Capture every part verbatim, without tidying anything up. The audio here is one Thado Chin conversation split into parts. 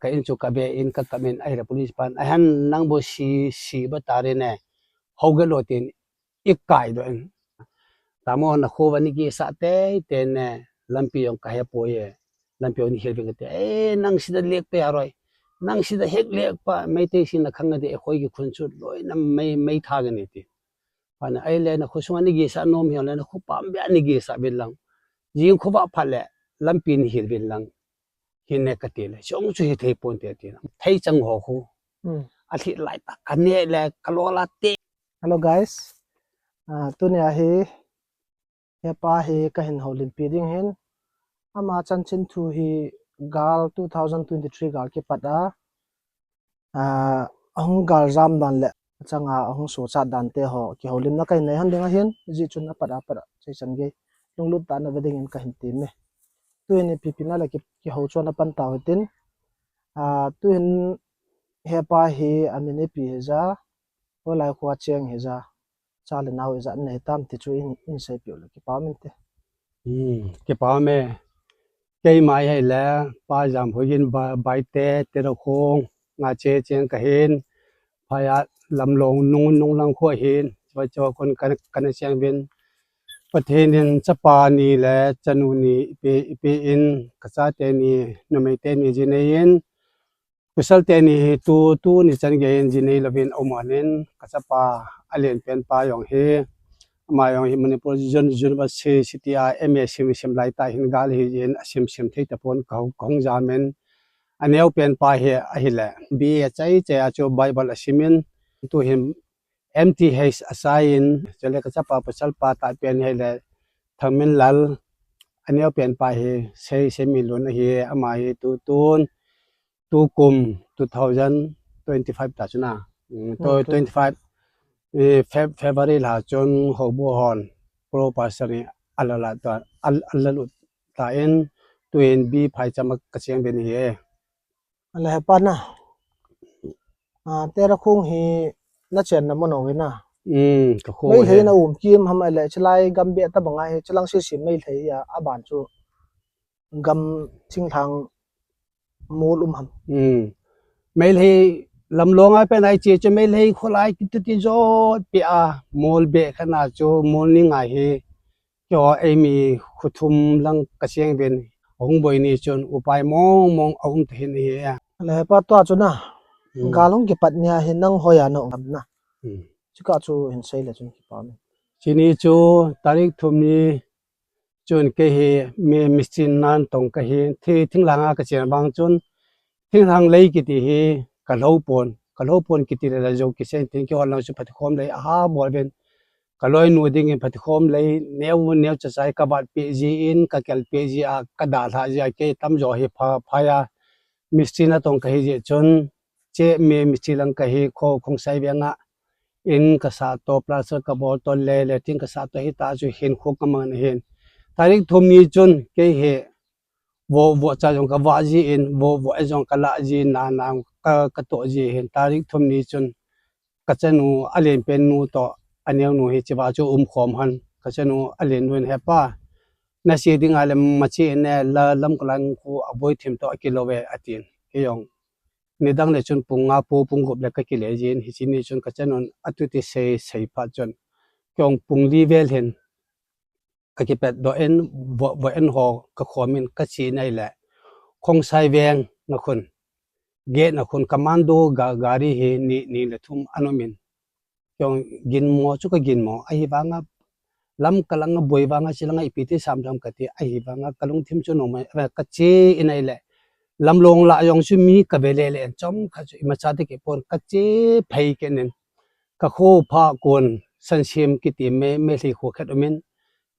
Ka in chu ka be in ka kam in ahile police pan, "Ahan nang bo si, si ba ta re ne. Ho ga lo tin i kai do in. Tamo na kho ba ni ki sa te te ne lampi jong ka he po ye. Lampi jong ni hil ving te. Eh, nang si da lek pe a roi. Nang si da hek lek pa, mei te si na khang de khoi ki khun chu loi na mei, mei tha ga ni ti." Pana ahile na kho sunga ni ki sa nom hi le na kho pam be ni ki sa vin lang. Jing kho ba pha le lampi ni hil vin lang. Hin ne ka ti le. Chong chu hi thei pon te ti. Thei chang ho khu. Hmm. A thi lai ta ka ne le ka lo la te. Hello guys. Ah, tunia hi, hepa hi ka hin houlimpi ding hin. Ama chanchin thu hi gal two thousand twenty-three gal kipat a. Ah, ahung gal jam dan le achanga ahung sochat dan te ho kihoulimna ka hin nei hon ding ahin, ji chun apat apat a, chei chan gei. Lunglut tah na ve ding in ka hin ti me. Tu hin ipi pi na le ki, kihou chuan a pan tau hitin. Ah, tu hin hepa hi a min ipi hi ja, holai khua cheng hi ja, cha le nau i ja nei tam ti chu in, in sei piu le kipa min te. Hmm, kipa me. Keima hi le, pa jam hui in ba, bai te, te ro khong, nga che cheng ka hin, phaya lam long nung, nung lang khua hin, chua chua kon ka, ka na cheng vin. Pathen in chapa ni le chanu ni ipi, ipi in ka chate ni, numei te ni ji nei in, pasal te ni hi tu, tu ni chan gei in ji nei lovin um anin, ka chapa a len pen pa jong hi, ama jong hi Manipur Zone, Zone ba si, City a M A sim, sim lai ta hin gal hi jin a sim, sim thei ta pon ka hung, ka hung jam in, a neo pen pa hi ahile, B A chai chai a chu Bible a sim in, tu hin M T H a sa in, chule ka chapa pasal pa ta pen hi le, Thangminlal, a neo pen pa hi, sei, sei mi lun ahi, ama hi tu tun, tu kum two thousand twenty-five ta chun a. Mm, to Oh, twenty-five, eh, Feb-, February la chun hobu hon, pro pastor ni a la la ta, a, a la lut ta in, tu in B phai chama ka cheng ve ni he. A le hepa na. Ah, Tera khung hi na chen na mo no ve na. Mm, ka khung Meitei he. Na um kim ham a le chilai gam be ta banga hi, chilang si si Meitei a, a ban chu gam thinglhang mol um ham. Hmm. Meitei lam long a pen ai che che Meitei kholai kiti ti jot pi a mol be khana chu mol ni ngai hi. Kio ei mi khuthum lang ka siang ben hung boi ni chun upai mong mong a um te hin hi a. Le pa tua chu na. Hmm. Galong kipat nia hi nang hoya na um na. Hmm. Chika chu hin sei le chun kipa mi. Chini chu tarik thum ni Chun kei hi mi, mistri nan tong ka hi, thi, thinglhang a ka chen vang chun, thinglhang lei kiti hi ka lhou pon, ka lhou pon kiti le la jo kisen tin kihol lang chu phatkhom lei aha bol ven. Ka loi nu ding in phatkhom lei neu, neu cha chai ka vat pe ji in, ka kel pe ji a, ka da lha ji a, kei tam jo hi pha, pha ya. Mistri na tong ka hi ji chun, che mi, mistri lang ka hi kho Khongsai veng a, in ka sa to, plaster ka bol to le, le tin ka sa to hi ta chu hin khu ka mang na hin. Tarik thum ni chun kei hi vo, vo cha jong ka va ji in, vo, vo e jong ka la ji na, na ka, ka to ji hin. Tarik thum ni chun ka chanu a len pen nu to a neo nu hi chiva chu um khom han. Ka chanu a len nu in he pa. Na si ding a le ma chi ne la lam ka lang khu a boi thim to a kilo ve a tin. Kei jong. Nidang le chun pung nga po pung gup le ka kile jin, hichi ni chun ka chanun atuti sei, sei phat chun. Kei jong pung li vel hin ka kipet doh in, vo, vo en ho ka khom in ka chi nai le. Khongsai veng na khun. Gate na khun commando ga, gari hi ni, ni le thum an um in. Kei jong ginmo chu ka ginmo. Ahivanga lam ka lang a boi vanga chi lang a ipi ti sam jam ka ti ahivanga ka lungthim chu nom a ka che in ai le. Lam long la jong chu mi ka ve le le en chom kha chu ima cha te ke pon ka che phei ke nen. Ka kho pha kon san sim kiti me, me hli kho khat um in.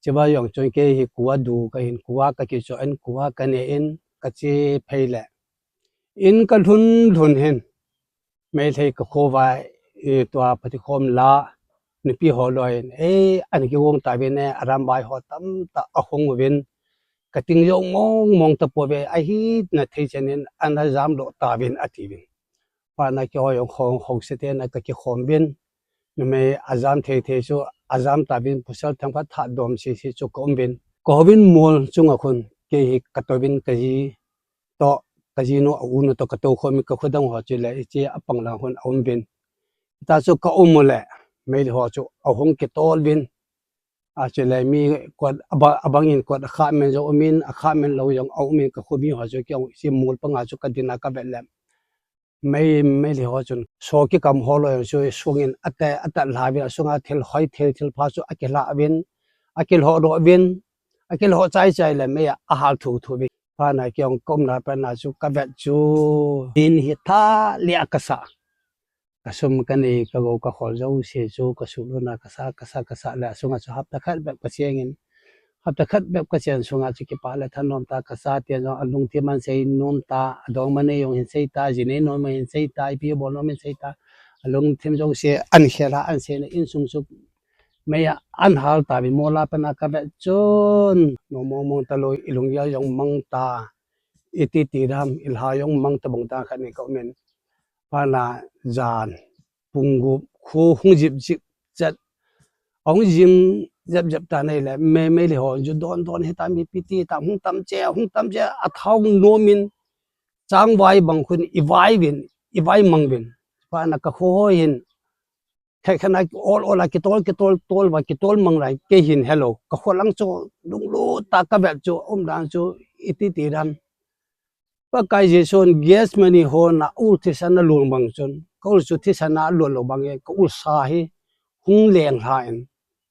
Chiva jong chun kei hi kua du ka hin kua ka ki cho en kua ka ne in ka che phei le. In ka lhun lhun hin. Meitei ka khovai, eh, tua phatkhom la, nupi ho loi, eh, an kigong ta vin, eh, arambai ho tamtah ahung uvin, ka ting jong mong mong ta pouve, ahi na thei chen in, an ajam doh ta vin, ati vin. Pa na kihoi jong hong, hong se te na ka kikhom vin, numei ajam thei thei chu, ajam ta vin, pasal thang phat tha dom si si chu ka um vin. Ka hovin mol chunga khun, kei hi ka to vin ka ji, to kajinu a unu toh katou khom in kakhudang ho chu le, hiche apang lang hon aum vin. Hita chu kaum u le, Meitei ho chu ahung kitol vin. Achule mi kot aba-, abang in kot akha men jong umin, akha men lou jong aumin, kakhomi ho chu kei jong hiche mol panga chu kadin a kavet le. Mei, Meitei ho chun, so kikam ho lou jong chu sungin ate, ate lha vin, asunga thil hoi, thil, thil pha chu akilha vin, akilhoh doh vin, akilhoh chai chai le mei a ahal thu thu vin. Phat na kei jong kaumna pena chu kavet chu, din hi tha le a kasa. Kasum kanei, kagou kakhol jouse chu, kasuh lona kasa, kasa, kasa le, asunga chu hapta khat bep kachengin. Hapta khat bep kachen sunga chu kipah le thanom ta, kasa tia jong alungthim ahin sei nom ta, adongma nei jong hin sei ta, ji nei nom ahin sei ta, ipi bol nom ahin sei ta, alungthim jouse ahin khel a, ahin sei na insung chu mei a ahin hal ta, mi mol a pena kavet chun, nom mong mong talou, ilunggel jong mang ta, iti ti dam, ilha jong mang ta bang ta khat ni kaumin. Phat na jan pung gup khu hung jip jip chet. Ahung jim jep jep ta nei le, Mei, Meitei ho chu don don hita, mipi ti ta, hung tam che, hung tam che, athau nom in, chang vai bang khun ivai vin, ivai mang vin. Phat na kakho ho hin, khat khat na ol ol a kitol, kitol, tol va, kitol mang lai, kei hin helou. Kakho lang chu lunglut ta kavet chu, umdan chu iti ti dan. Pakai Jesun Gethsemane hon a ul thisan alon bang chun, ka ul chu thisan alon lou bang in, ka ul sa hi hung leng lha in,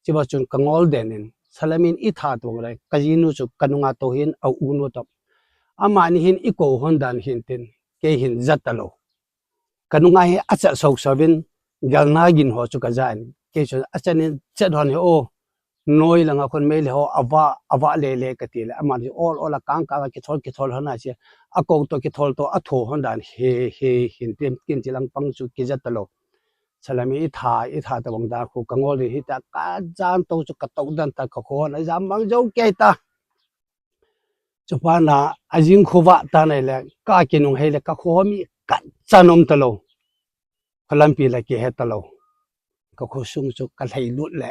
chiva chun kangol den in, Salam in itha tung le, kajinu chu kanunga tou hin, a unu toh. Amani hin ikou hon dan hin tin, kei hin jat talou. Kanunga hi achat sou sou vin, galna gin ho chu kaja in, kei chu achan in chat hon hi o, noi langa khun Meitei ho ava, ava le le kati le, amani ol ol a kang kang a kithol kithol hon a che, akou toh kithol toh atho hon dan hi, hi, hin tin, kin chi lang pang chu kija talou. Salam in itha, itha ta bang dan khu kangol hi ta, kajan tou chu katou dan ta, kakho hon a jam mang jou kei ta. Chuphat na, ajing khu va ta nei le, ka kinung hei le, kakho mi kachan um talou. Kho lampi le kihe talou. Kakho sung chu kalhai lut le,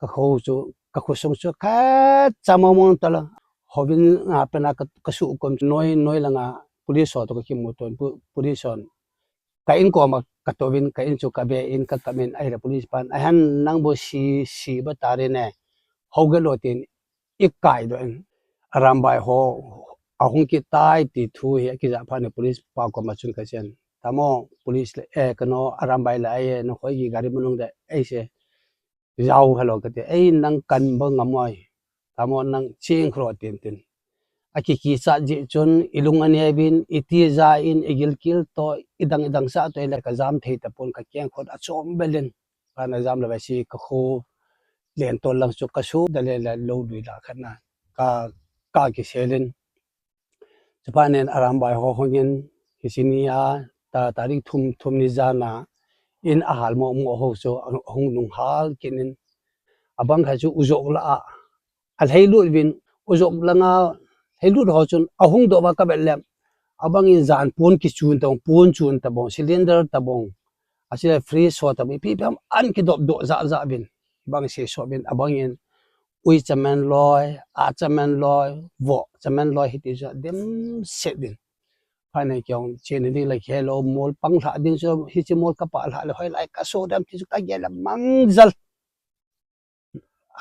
kakho chu, kakho sung chu kachan mong mong talou. Hovin a pena ka, kasuh kom noi, noi langa police ho toh kakimu ton, pu-, police hon. Ka in koma katouvin, ka in chu kave in, kakam in, ahile police pan, "Ahan nang bo si, si ba tare ne, houge lo," tin, ikai doh in. Arambai ho, ahung kitai ti thu hi akija phat in police pa koma chun kachen. "Tamo, police le, eh, kano, Arambai le ahi, nakhoi ki gari manung de, ahi se." Jao helou kati, "Ei, nang kan ba ngam oi. Tamo nang ching khro," tin tin. Akikichat jeh chun, ilung anevin, itija in, igilkel toh, idang idang sah toh, ile kajam thei tapon, kakeng khut achom bel in. Kana jam le vesi kakho, lentol lang chu kasuh, dale le lou lui la khat na. Ka, kakisel in. Chuphat in Arambai ho hungin, hiche ni a, ta, tarik thum, thum ni jan a, in ahal mo, mo ho chu, ahung nung hal kit in, abang khat chu ujok la a, alhai lut vin, ujok langa, lhai lut ho chun, ahung doh va kavet le, abang in jan pon kichun tabang, pon chun tabang, cylinder tabang, achule fridge ho tabang, ipi ipi ham an kidop doh ja ja vin, bang se so vin, abang in, ui chaman loi, a chaman loi, vo chaman loi hiti chu dimset din. Phat in kei jong chena ding le kihelou, mol pang lha ding chu hiche mol kapah lha le hoilai kaso dem ti chu kagel a mangjal.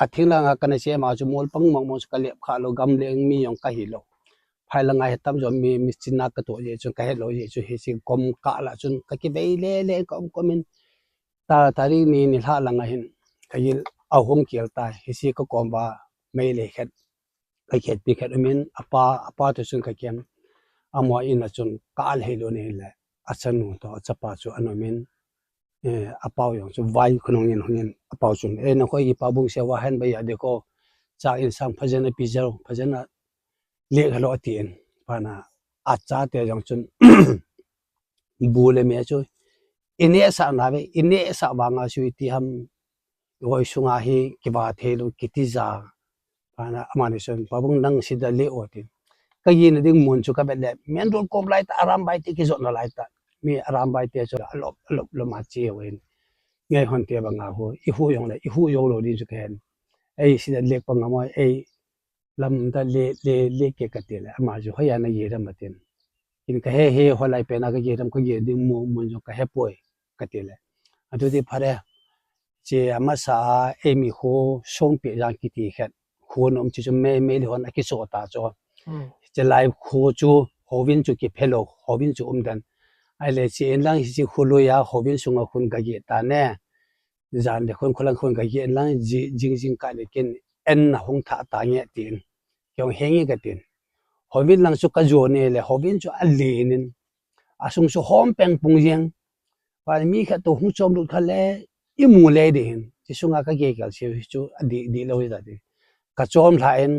Athing langa kana che ma chu mol pang mang mang chu kalep kha lou, gamleng mi jong kahi lou. Phai langa hi tamjo mi, mi china katoh jeh chun kahelou jeh chu hiche kom kah la chun kakivei le le ka um kom in. Ta, tarik ni, nilhah langa hin, kagil ahung kel ta, hiche kakom uva, Meitei khat, kakhetpi khat umin, apa, apa toh chun kakem, amaho in a chun, ka al hei lou ni le, achanu toh, achapa chu ana umin, eh, apau jong chu, vai khonung in hungin, apau chun, "Eh, nakhoi kipa bung se va hen ba ya de ko, chak insang phajan a pi jao, phajan a lek halo," atin, phat in, achate jong chun, bu le me chu, inehsah nave, inehsah vanga chu iti ham, ihoi sunga hi kiva thei lou, kiti ja. Phat in amani chun, "Pa bung nang sida le o," tin. Kagina ding mun chu kavet le, main road kom lai ta, Arambai te kijotna lai ta. Mi Arambai te chu alop, alop, lom a che uvin. Ngai hon te vanga hu, ihu jong le, ihu jou lou ding chu kahen. "Ei, sida lek pa ngam oi, ei, lam da le, le, le ke," kati le, ama chu, "Hoiya nagi ram," atin. Kin kahe he, hoilai pena kage tam kage ding mu, mun jong kahe poi, kati le. Atu ti phare. Che amasa a, eimi kho Songpi jang kiti khat. Kho nom chi chu me, me li hon akiso ta chu. Hmm. Che lai kho chu, hovin chu kiphelou, hovin chu umden. Ahile che inlang hiche kholui a, hovin sunga khun kage ta ne. Jan le khun, kholang khun kage inlang ji, jing jing kah le kin en na hung tha ta nge tin. Kei hung he nge katin. Hovin lang chu kajo ne le, hovin chu alen in. Asung chu hom peng pung jeng. Phat mi khat toh hung chom lut kha le, imu le ding hin. Chi sunga kage kal se chu adih, dih lou hi ta ti. Kachom lha in,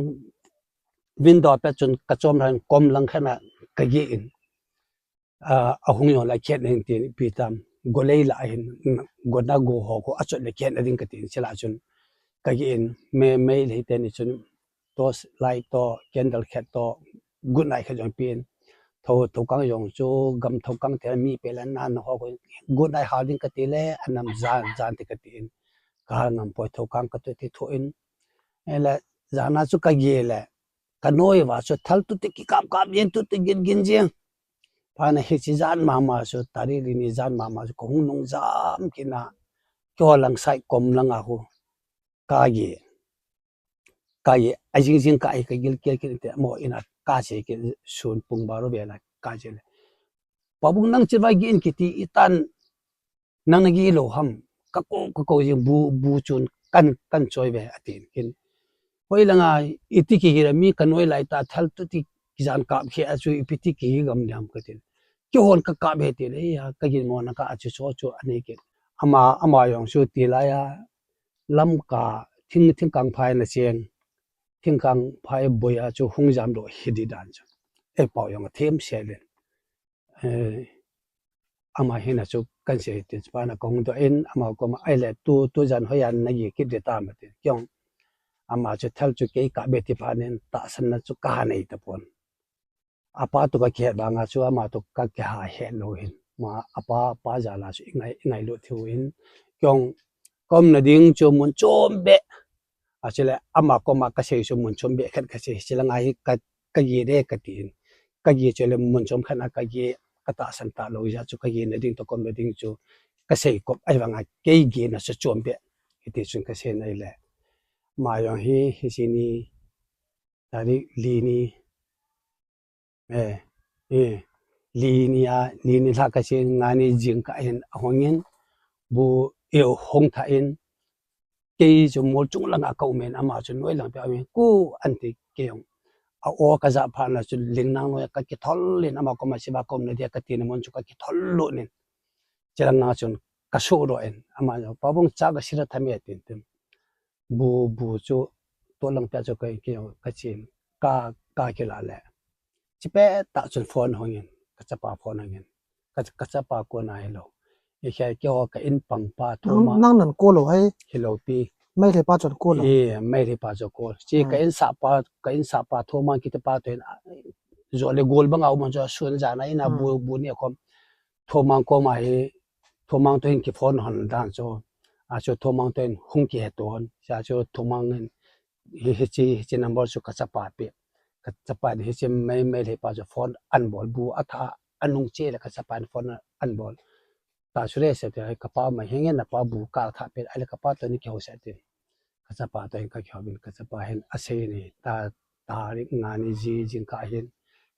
window pet chun kachom lha in, kom lang khat na kage in. A, ahung jong la khet na hin tin, ipi tam. Golei la hin, gona go ho ko achot le khet na ding katin, chila chun. Kage in, me, me le teni chun, torch light toh, candle khat toh, good night khat jong pen. Tho, thokang jong chu, gam thokang te mi pe la nan ho ko, good night hal ding kati le, anam jan, jan te katin. Kahal ngam poi thokang katu ti tho in. Ele, jana chu kage le, kanoi uva chu thal tu ti kikap kap jeng tu ti gin gin jeng. Phat na hiche jan mama chu, tarik li ni jan mama chu, kahung nung jam kit na, keiho lang side kom langa khu. Kage. Kage, ajing jing kah hi kagil kel kel te, mo ina kache kit sun pung baro vela kache le. Pabung nang che va gin kiti itan nang nagi lou ham. Kako, kako jing bu, bu chun kan, kan choi ve atin kin. Hoilanga iti kihira mi kanoi lai ta thal tu ti kijan kap khe a chu ipi ti kihi gam diam katin. Keihon kakap ve ti le, ya, kagin mo na ka a chu cho chu anei kit. Ama, ama jong chu ti la ya, Lamka, thing, thingkang phai na cheng, thingkang phai boi a chu hung jam doh hi di dan chu. Ei pau jong a them se len. Eh, ama hina chu kan se ti chu pa na kong doh in, ama koma ahile tu, tu jan hoi an na gi kit de ta ma ti. Kei jong, ama chu thal chu kei kap ve ti phat in tahsan na chu kaha nei tapon. Apa toh kakihet vanga chu ama toh kakiha het lou hin. Ma apa, pa jal a chu ingai, ingai lut thei u hin. Kei jong kaumna ding chu mun chom beh. Achule ama koma kasei chu mun chom beh khat kasei. Chule ngai hi ka, kage de katin. Kage chule mun chom khat na kage katahsan talou jeh chu kage na ding toh kaumna ding chu kasei kop ahivanga kei ge na chu chom beh. Hiti chun kasei nai le. Ma jong hi, hiche ni, tarik li ni, Eh, eh, li ni a, li ni lha kache nga ni jing kah hin ahung in, bu, eh, hung tha in, kei chu mol chung langa ka um in, ama chu noi lang pia um in, ku an ti kei jong. A o kaja phat na chu ling nang noi kakithol in, ama koma che ba ka um na dia kati na mun chu kakithol lut in. Che langa chun kasoh doh in, ama jong, Pa Bung cha kasila tham e tin tin. Bu, bu chu, to lang pia chu ka, ka, ka chin, ka, ka kila le. Chi pet tah chun phone hong in, kachapa phone hong in. Ka, kachapa kona hilou. Ikhe keiho ka in pang pa Nang, thoma. Nang nan call lou hai. Hilou pi. Meitei pa chun call lou. Eh, Meitei pa chu call. Chi ka Hmm. in sah pa, ka in sah pa thoma kiti pa toh in, ah, jo le gol banga um chu sun jana in a Hmm. bu, bu ni khom. Thomang koma hi, Thomang toh hin kiphone hon dan chu, a chu Thomang toh hin hung kihe ton, cha chu Thomang hin, hi, hiche, hiche number chu kachapa pe, kachapa hin hiche Mei, Meitei pa chu phone an bol bu, atha, anung che le kachapa hin phone an bol. Ta chu le se te, kapa mai henge napa bu ka tha pe, ale kapa toh ni kihou se te. Kachapa toh hin kakihou in, kachapa hin asei ni, ta, tarik nga ni ji jing kah hin.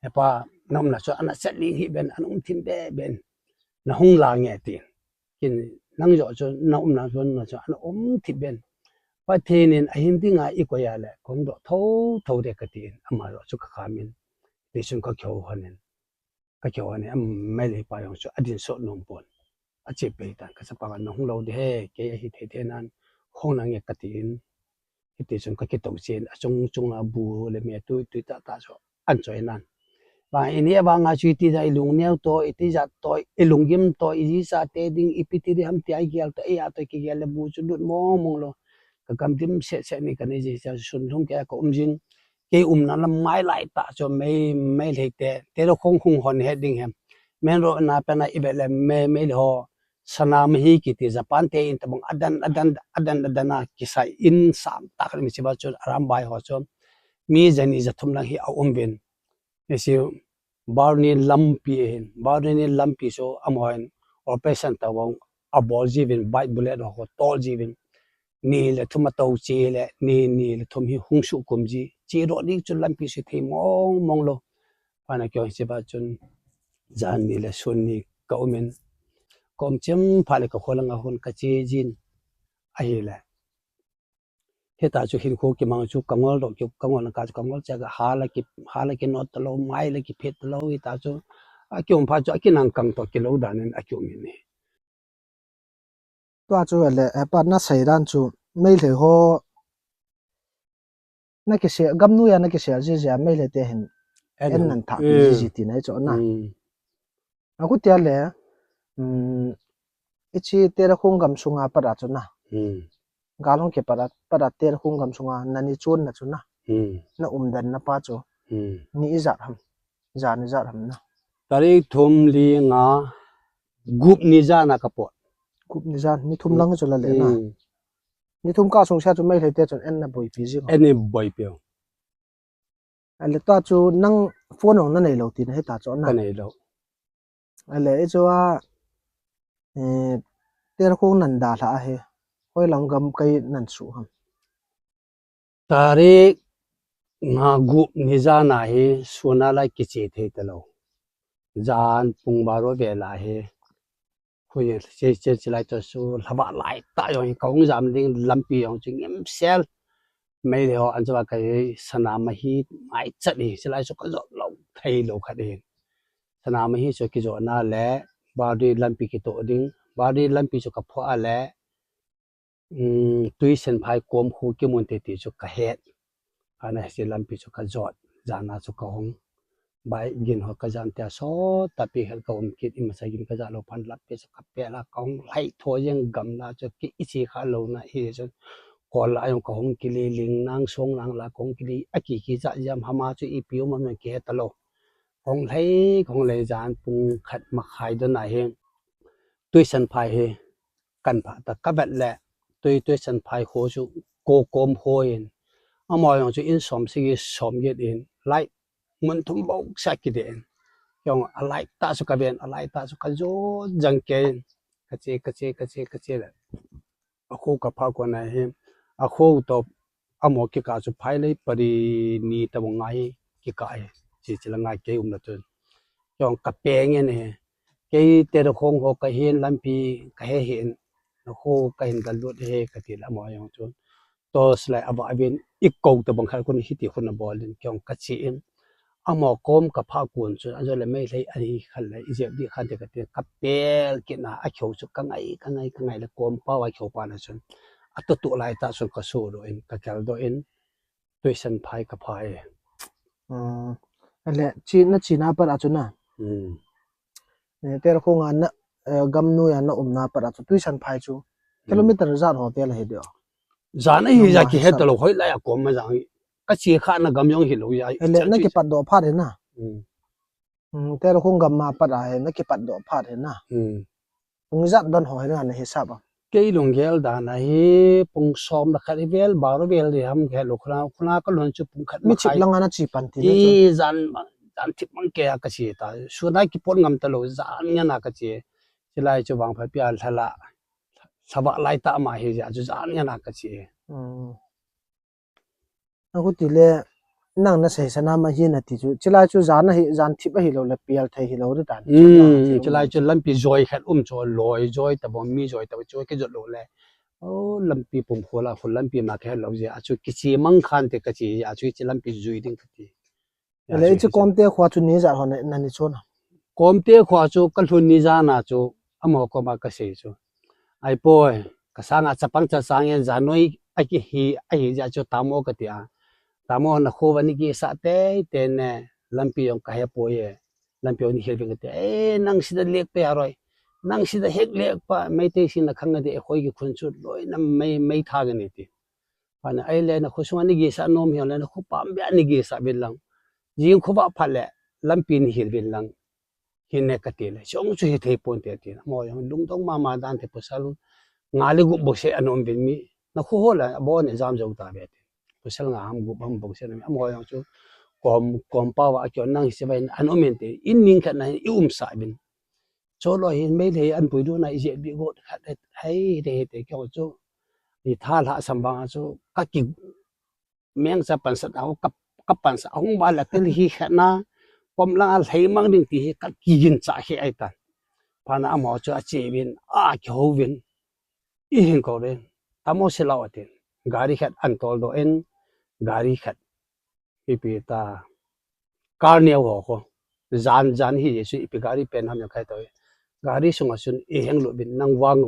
Hepa, na umna chu ana chet ling hih ben, ana um thim be ben. Na hung la nge tin. Kin, nang jo chu, na umna chu, na chu, ana um thim ben. Pathen in ahin dinga ikoi a le, kong doh tho, tho de katin, ama jo chu kakham in. Ti chun kakihou hon in. Kakihou hon in, am, Meitei pa jong chu, adin sot nom pon. Ache pei tan, kachapa na hung lou de he, kei ahi thei thei nan, hung nange katin. Hiti chun kakitong chen, achung chunga bu le me tui tui tah tah chu an choi nan. Vang ini vanga chu iti ja ilung neo toh, iti ja toh, ilunggim toh, iji chate ding, ipi ti ding ham ti a igel toh, eia toh kigel le bu chu lut mong mong lou. Kagam dim set set ni kanei ji cha sun lhung kei a ka um jing. Kei umna lam mai lai tah chu Mei, Meitei te, te lo khong khong hon het ding hem. Main road na pena ivet le Mei, Meitei ho, Sanamahi kiti Japan te in tabang adan, adan, adan, adan a kisai in sam tak mi chiba chun aram bai ho chun mi jani jathum lang hi a um vin. Ni si Barni lampi ahin, Barni lampi chu amaho in operation tobang abol jiuvin, bike bullet ho tol jiuvin, ni le thum atou che le, ni, ni le thum hi hung suhkum ji, che doh ding chu lampi chu thei mong mong lou. Phatna keiho hiche pa chun jan ni le sun ni ka um in, ka um chem phat le ka kho langa hung ka che jin ahile. Hita chu hinkho kimang chu ka ngol doh ki, ka ngol na ka chu ka ngol cha ka hala ki, hala kinot talou, mai le kiphet talou, hita chu akium phat chu akinang kang toh kilou dan in akium in ahi. Tua chu ale, eh, pa na sei dan chu Meitei ho na kisel, gam noiya na kisel jiji a Meitei te hin en, en nan thah, mm, jiji tina hi chu na. Mm. Achuti ale, um, hiche Terakhong gam sunga pat a chu na. Hmm. Gal hung kipat a, pat a Terakhong gam sunga nani chonna chu na. Hmm. Na umdan na pa chu. Hmm. Ni ijat ham. Jan ijat ham na. Tarik thum, li, nga, gup ni jan a ka pot. Gup ni jan, ni thum lang chu la le na. Hmm. Ni thum kah sung sia chu Meitei te chun en na boipi ji ko. En ni boipi. Ale tua chu nang phone jong na neilou tina hita chu na. Ka neilou. Ale hichu a, eh, Terakhong nan dalha ahi. Hoilang gam kai nan suh ham. Tarik nga gup ni jan a hi sun a lai kiche thei talou. Jan pung baro vel a hi. Hui, che, che, che lai chu su, lhava lai ta jong hi, ka hung jam ding lampi jong chu ngimsel. Meitei ho an chu a kai Sanamahi mai chat hi, che lai chu ka jot lou, thei lou khat hi. Sanamahi chu kijot na le, Bardi lampi kitoh ding, Bardi lampi chu ka phoh a le, um, Tuisenphai kom khu kimun te ti chu ka het. Ana hiche lampi chu ka jot. Jan a chu ka hung. Bai gin ho ka jan tia sot tapi hel ka um kit, imasa gin ka ja lou phat lampi chu ka pel a ka hung lhai tho jeng gamla chu ki ichi kha lou na hi chu. Kol la jong ka hung kile, ling nang song lang la ka hung kile, aki ki ja jam hama chu ipi um am ki he talou. Ka hung lhai, ka hung lhai jan pung khat makhai don a hi. Tuisenphai hi kan pha ta ka vet le, tui, Tuisenphai kho chu ko kom kho in. Amaho jong chu in som sagi som get in, light mun thum bou sa kide in. Jong a light ta chu ka ven, a light ta chu ka jot jang kei in. Ka che, ka che, ka che, ka che le. A kho ka pha kon a hi, a kho toh amaho kikah chu phai lei pari ni tabang ngai kikah hi, che che la ngai kei um la chun. Jong ka peng in hi, kei Terakhong ho ka hin lampi ka he hin, na kho ka hin ka lut hi ka ti la amaho jong chun. Torch light a va vin i ko tabang khat kon hiti kon a bol in kei jong ka che in. Amaho kom ka pha kon chun, a jo le Meitei ani khat le, i jep di khat te ka ti, ka pel kit na, a kho chu ka ngai, ka ngai, ka ngai le kom pao a kho pa na chun. A to to lai ta chun ka so doh in, ka kel doh in, Tuisenphai ka pha e. Hmm. Ale, chi na chi na pat a chu na. Hmm. Eh, Terakhong a na, eh, gam noiya na um na pat a chu, Tuisenphai chu. Hmm. Kilometer jan ho vel hi de. Jan a hi ja ki he talou hoi lai a kom ma jang. Ka che kha na gam jong hi lou ja. Ele na kipat doh phat hi na. Hmm. Hmm, Terakhong gam ma pat a hi na kipat doh phat hi na. Hmm. Pung ijat don ho hi na na hisap a. Kei lunggel dan a hi pung som le khat vel, baro vel di ham ke lo khuna, khuna ka lhun chu pung khat makhai. Mi chip lang a na chi pan ti na chu. I jan, jan thip mang ke a ka che ta. Sun a kipot ngam talou, jan ngen a ka che. Che lai chu vangpha pia lhala. Lhava lai ta ma hi ja chu jan ngen a ka che. Hmm. Achuti le nang na sei Sanamahi na ti chu. Che lai chu jan a hi, jan thip a hi lou le pial thei hi lou di tan. Hmm, che lai chu lampi joi khat um chu loi joi tabang mi joi tabang chu kijot lou le. Oh, lampi pum khol a khol lampi ma ka he lou je. A chu kiche mang khan te ka che, a chu che lampi jui ding ka ti. Ya, le chu chu chu Komte kho chu ni ijat ho na, na ni chon a. Komte kho chu ka lhun ni jan a chu amaho koma ka sei chu. Ai poi, ka sanga chapang cha sang in jan noi a ki hi, a hi ja chu tamo ka ti a. Tamo na kho va ni kisa tei tei ne, lampi jong ka he poi e. Lampi jong ni hil vin ka ti. Eh, nang sida lek pe a roi. Nang sida hek lek pa, Meitei sin na khang na ti, eh, khoi ki khun chu loi na mei, mei tha ka ni ti. Phatna ai le na kho sunga ni gisa nom hi le na kho pam bia ni gisa vin lang. Jing kho va phat le lampi ni hil vin lang. Hin ne ka ti le. Chong chu hi thei pon te ti. Mo jong lungdong mama dan te pasal nga le gup bou se anom vin mi. Na kho ho la bo ne jam jo ta ve ti. Pasal nga ham gup ham bou se na mi. Mo jong chu kom, kom pao a kio nang se vai an um in te, in ning khat na hin i um sa bin. Cho lo hin mei le an pui du na i je bi go khat hai te te kio chu. I tha la sam bang chu ka ki meng sa pan sa au ka, ka pan sa hung ba la tel hi khat na. Kom la a lhei mang ding ti hi ka ki gin cha hi ai ta. Pana amo chu a che bin a ki ho bin. I hin ko le, tamo se lau atin. Gari khat an tol do in, gari khat. Ipi ta, car neo ho ko. Jan, jan hi Jesu ipi gari pen ham yang kai to. Gari sunga sun i heng lu bin nang wang,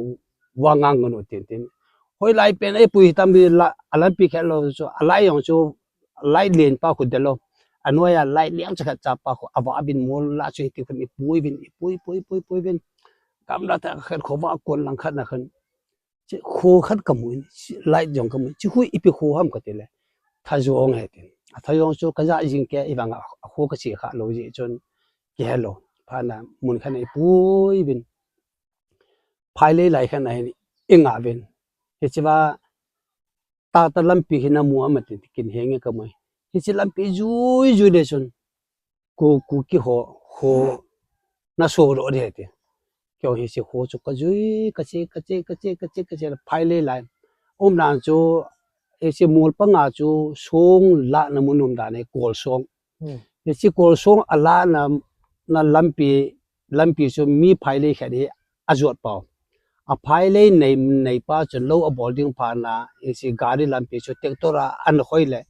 wang ngang ngun u tin tin. Hoi lai pen ai pui tam bi la, a lampi khat lo chu, a lai yong chu, lai len pa khu de lo. A noi a lai liang cha khat cha pa khu, a va bin mol la chu hi ti khu i pui bin, i pui, pui, pui, pui bin. Kam la ta khat kho va kon lang khat na khan. Chi khu khat ka mu in, chi light jong ka mu in, chi khu ipi khu ham ka ti le. Thajong he tin. A thajong chu ka ja jing ke i vang a, a khu ka chi kha lo ji chun ki he lo. Pha na mun khan i pui bin. Phai lei lai khan a hin i nga bin. Hi chi va ta ta lampi hi na mu ama tin kin he nge ka mai. Hi chi lampi jui jui le chun. Ku, ku ki ho, ho na so ro de ti. Kio hi si ho chu ka jui, ka che, ka che, ka che, ka che, ka che, phai lei lai. Um nan chu, hi si mol pa nga chu song la na mun um dan e kol song. Hmm. Hi si kol song a la na, na lampi, lampi chu mi phai lei khat hi a jot pau. A phai lei nei, nei pa chun lo a bol ding pha na, hi si gari lampi chu tractor a an khoi le.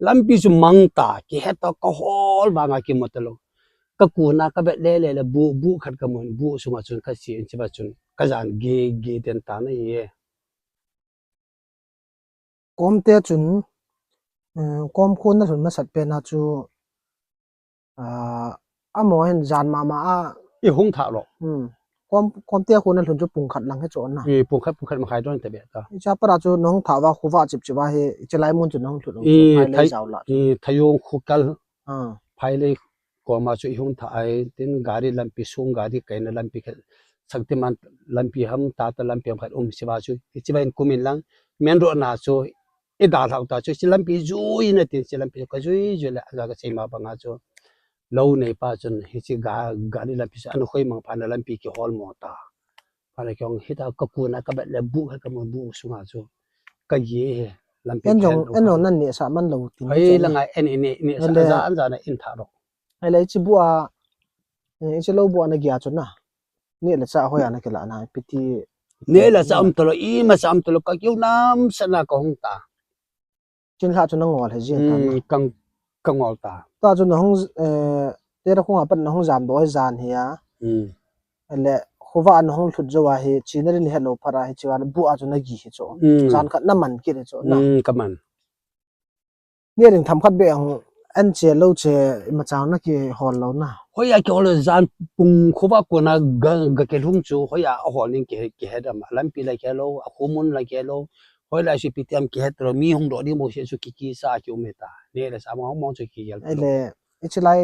Lampi chu mang ta, ki het ta ka hol vang a ki mo ta lo. Ka ku na ka bet le le le bu, bu khat ka mun, bu sunga chun ka si in chi ba chun. Ka jan ge, ge den ta na hi e. Kom te chun, eh, kom khun na lhun masat pe na chu, ah, amo hin jan mama a. I hung tha lo. Hmm. Kom, kom te khun na lhun chu pung khat lang he chu na. I pung khat, pung khat ma khai don te be ta. I cha para chu nong tha va khu va chip chip va he, i chi lai mun chu nong lhun lo. I chu phai lei thai, jau la. I thayong khu kal. Ah. Phai lei kom a chu i hung tha ai, tin gari lampi sung gari kai na lampi khat. Saktiman lampi ham ta ta lampi ham khat um si va chu. I chi va in kum in lang. Men ro na chu i da hlau ta chu, chi lampi jui na tin, chi lampi ka jui jui le, aja ka sei ma banga chu. Lo nei pa chun, hi chi ga, gari lampi chu, an khoi mang pa na lampi ki hol mo ta. Pa na kyong hi ta ka ku na ka bet le bu, ka mu bu sunga chu. Ka ye he, lampi en ki jong, hel lo en ka. Jong nan ne sa man lo tin. Hoi chu la na. Ngai en ne, ne sa, ele. Aja, aja na in tha ro. Ele chi bu a, eh, chi lo bu a na gia chu na. Neh le chah hoiya na kila na, piti. Neh le chah um talo, ima chah um talo, ka kiu nam sa na ka hung ta. Chin hla chu na ngol he jin ta na. Hmm, kang, ka ngol ta. Ta chu na hung, eh, te ra khung apat na hung jam do he jan hi a. Hmm. Le, khuva na hung lhut jo a hi, chi na rin he lo phara hi, chi wa bu a chu na gi hi chu. Hmm. Jan khat na man ki re chu na. Hmm, ka man. Nge ding tham khat be ang, an che lo che, ima chang na ki hol lo na. Hoiya ki hol lo jan pung khuva ko na ga, ga ke lhum chu, hoiya a hol ning ki, ki het am, lampi la ki lo, a khumun la ki lo, hoi la si pitiam ki het lo, mi hung do ding mo se chu ki ki sa ki um ta. Ne le sa mo mo chu ki yel. Ai le, i chi lai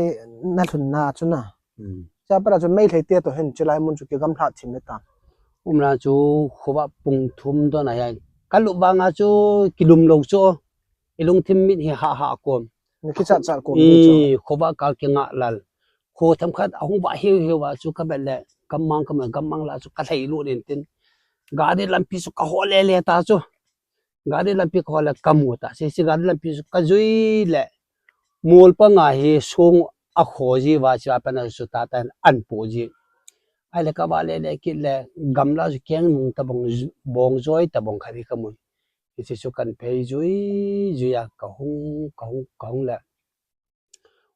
na lhun na chu na. Hmm. Cha para chu mei lhei te to hin chi lai mun chu ki gam hla thim le ta. Um na chu khuva pung thum do na ya. Ka lu ba nga chu ki lum lo chu. I lungthim mit hi ha ha kom. Ni ki chat chat kom ni chu. I, khuva kal ki nga lal. Khu tham khat a hung va hiu hiu va chu ka bet le, ka mang ka mang, ka mang la chu ka lhei lu nin tin. Gari lampi chu ka hol le le ta chu. Gari lampi ka hol le ka mu ta. Si, si gari lampi chu ka jui le. Mol pa nga hi sung a kho ji va chu a pa na chu ta ta an pu ji. Ai le ka va le le kit le gamla chu keng nung ta bong, bong joi ta bong kha ri ka mu. Hiche chu kan phei jui, jui a ka hung, ka hung, ka hung le.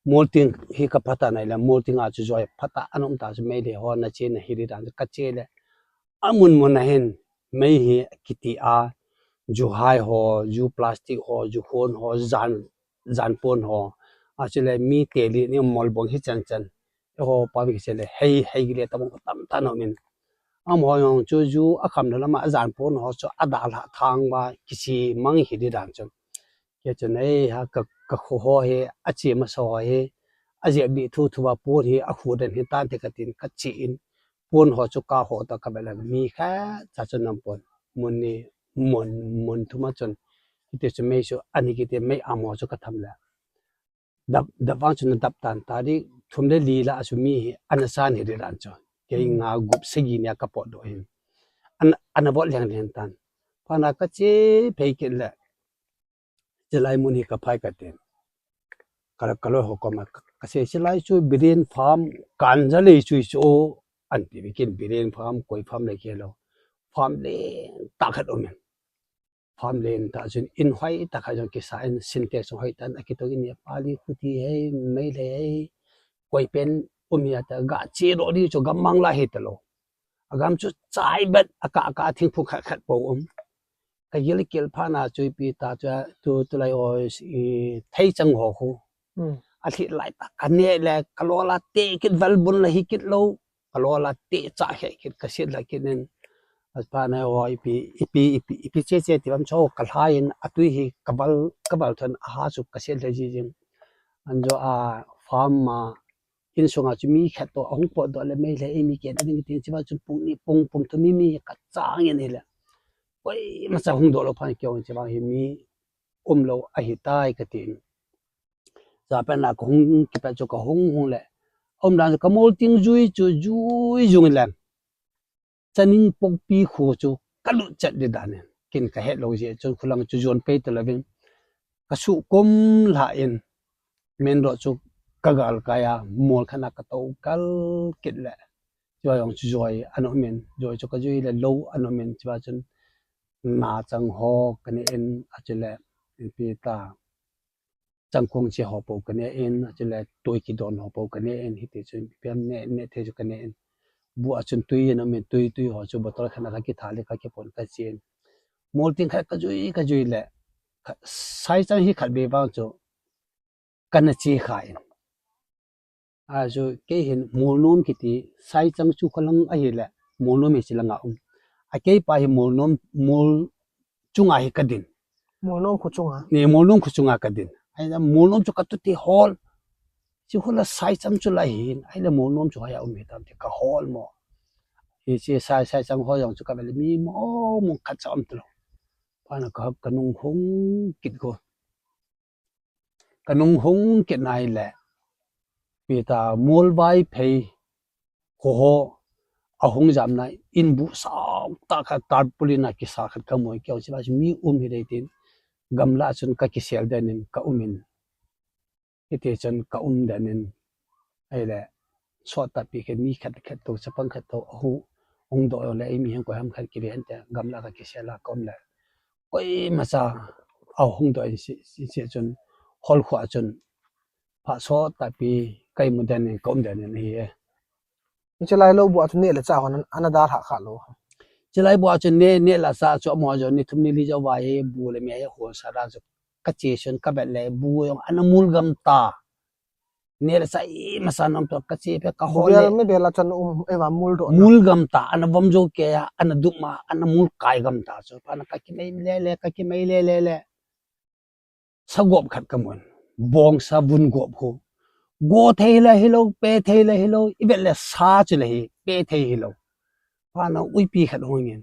Molting hi ka phata nai le, molting a chu joi phata an um ta chu mei le ho na che na hi ri dan ka che le. A mun mun a hin mei hi kiti a, ju hai ho, ju plastic ho, ju khon ho, jan, jan pon ho. A chu le mi te li ni mol bong hi chan chan. Eiho pa vi kiche le, hei, hei gile tabang tam ta nom in. Amaho jong chu ju a kham le lama a jan pon ho chu a dalha thang va kichi mang hi di dan chu. Kei chun ei ha ka, ka kho ho hi, a chi masa ho hi, a jep di thu thu va pon hi, a khu den hi tan te ka tin ka chi in. Pon ho chu ka ho ta ka be la mi kha cha chu nam pon. Mun ni, mun, mun thu ma chun. Kiti chu mei chu, ani kiti mei amaho chu ka tham le. Dap, dap vang chu na dap tan, tarik thum le li lah a chu mi hi ana san hi ri dan chu. Kei Hmm. nga gup sagi nia ka potdoh hin. An, ana bol leng leng tan. Phat na ka che phei kit le. Chilai mun hi ka phai ka tin. Ka, ka loi ho koma ka, ka sei chilai chu Biren farm kan ja lei chu chu an ti bikin Biren farm koi farm le ke lo. Farm le ta khat um in. Farm len tah chun in hoitah khat jong kisa in Sintex jong hoitah in akitong in Nepali khuti hei, Meitei hei, koi pen um hi ata ga che doh ding chu gammang la hi talou. Agam chu chai bet aka aka thingphung khat khat po um. Ka gil kil phat na chu ipi ta chu tu tulai o i thei chang ho khu. Hmm. A thli lai ta ka ne le ka lo la te kit val bun la hi kit lo. Ka lo la te cha he kit ka sit la kit nin. Aspa na o ipi, ipi, ipi, ipi che che ti bam cho ka lha in a tui hi ka bal, ka bal thon a ha chu ka sit la ji jing. An jo a farm ma in sunga chu mi khat to a hung potdoh le Meitei le mi ke da ding tin chi ba chu pung ni pung pung tu mi mi ka chang in hi le. Koi ma cha hung doh lo phan kyo chi ba hi mi um lo a hi tai ka tin. Cha pen la ka hung ki pa chu ka hung hung le. Um dan ka mol ting jui chu jui jung le. Chaning pokpi khu chu ka lut chat di dan in. Kin ka het lo je chun khulang chu jon pei to lovin. Ka su kum la in. Men ro chu ka gal ka ya mol khana ka to kal kit le. Chua jong chu joi an um in. Joi chu ka jui le lo an um in. Chua chun na chang ho ka ne in a chu le. Pi ta. Changkong che ho po ka ne in, a chule tui kidon ho po ka ne in, hiti chun pian ne, ne thei chu ka ne in. Bu a chun tui in, a min tui, tui ho chu bottle khat na ka kitha le ka kipon ka chen. Mol ting khat ka jui, ka jui le, kha-, sai chang hi khat be vang chu ka na chi kha in. A chu kei hin mol nom kiti, sai chang chu ka lang a hi le, mol nom hi chi langa um. A kei pa hi mol nom, mol chunga hi ka din. Mol nom khu chunga. Ni mol nom khu chunga ka din. Ai la mol nom chu ka tu ti hol. Chi khu la sai chang chu la hin. Ai la mol nom chu haya um hi tam ti ka hol mo. Hi chi sai sai chang ho jong chu ka bel mi mo mo khat cha um tu lo. Pa na ka, ka nung hung kit ko. Ka nung hung kit nai le. Pi ta mol vai phei. Ho ho, a hung jam na in bu sa ta kha tarpaulin a kisa khat ka mu keu chi ba mi um hi dei tin. Gamla chun ka kisel den in ka um in. Hiti chun ka um den in. Ai le, sot ta pi khe mi khat khat to, chapang khat to, a hu, hung do le, mi hung ko ham khat ki ve an te, gamla ka kisel a ka um le. Koi ma cha, a hung do in si, si, si chun, hol khua chun, pha sot ta pi, kai mu den in, ka um den in hi e. Chilai lo bu a chu ne le cha hon, ana dar ha kha lo. Chilai bu a chu ne, ne la cha chu mo jo, ni thum ni li jo va e, bu le me e, ho sa da chu. Ka che sun ka bet le bu jong ana mul gam ta. Ne le cha i ma sa nam to ka che pe ka ho le. Bel me bel a chan um e va mul do. Mul gam ta ana vom jo ke ya ana dum ma ana mul kai gam ta chu pa na ka ki mei le le ka ki mei le le le. Sa gop khat ka mun. Bong sa vun gop hu. Go thei le hi lo pe thei le hi lo i bet le sa chu le hi pe thei hi lo. Pa na ui pi khat hong in.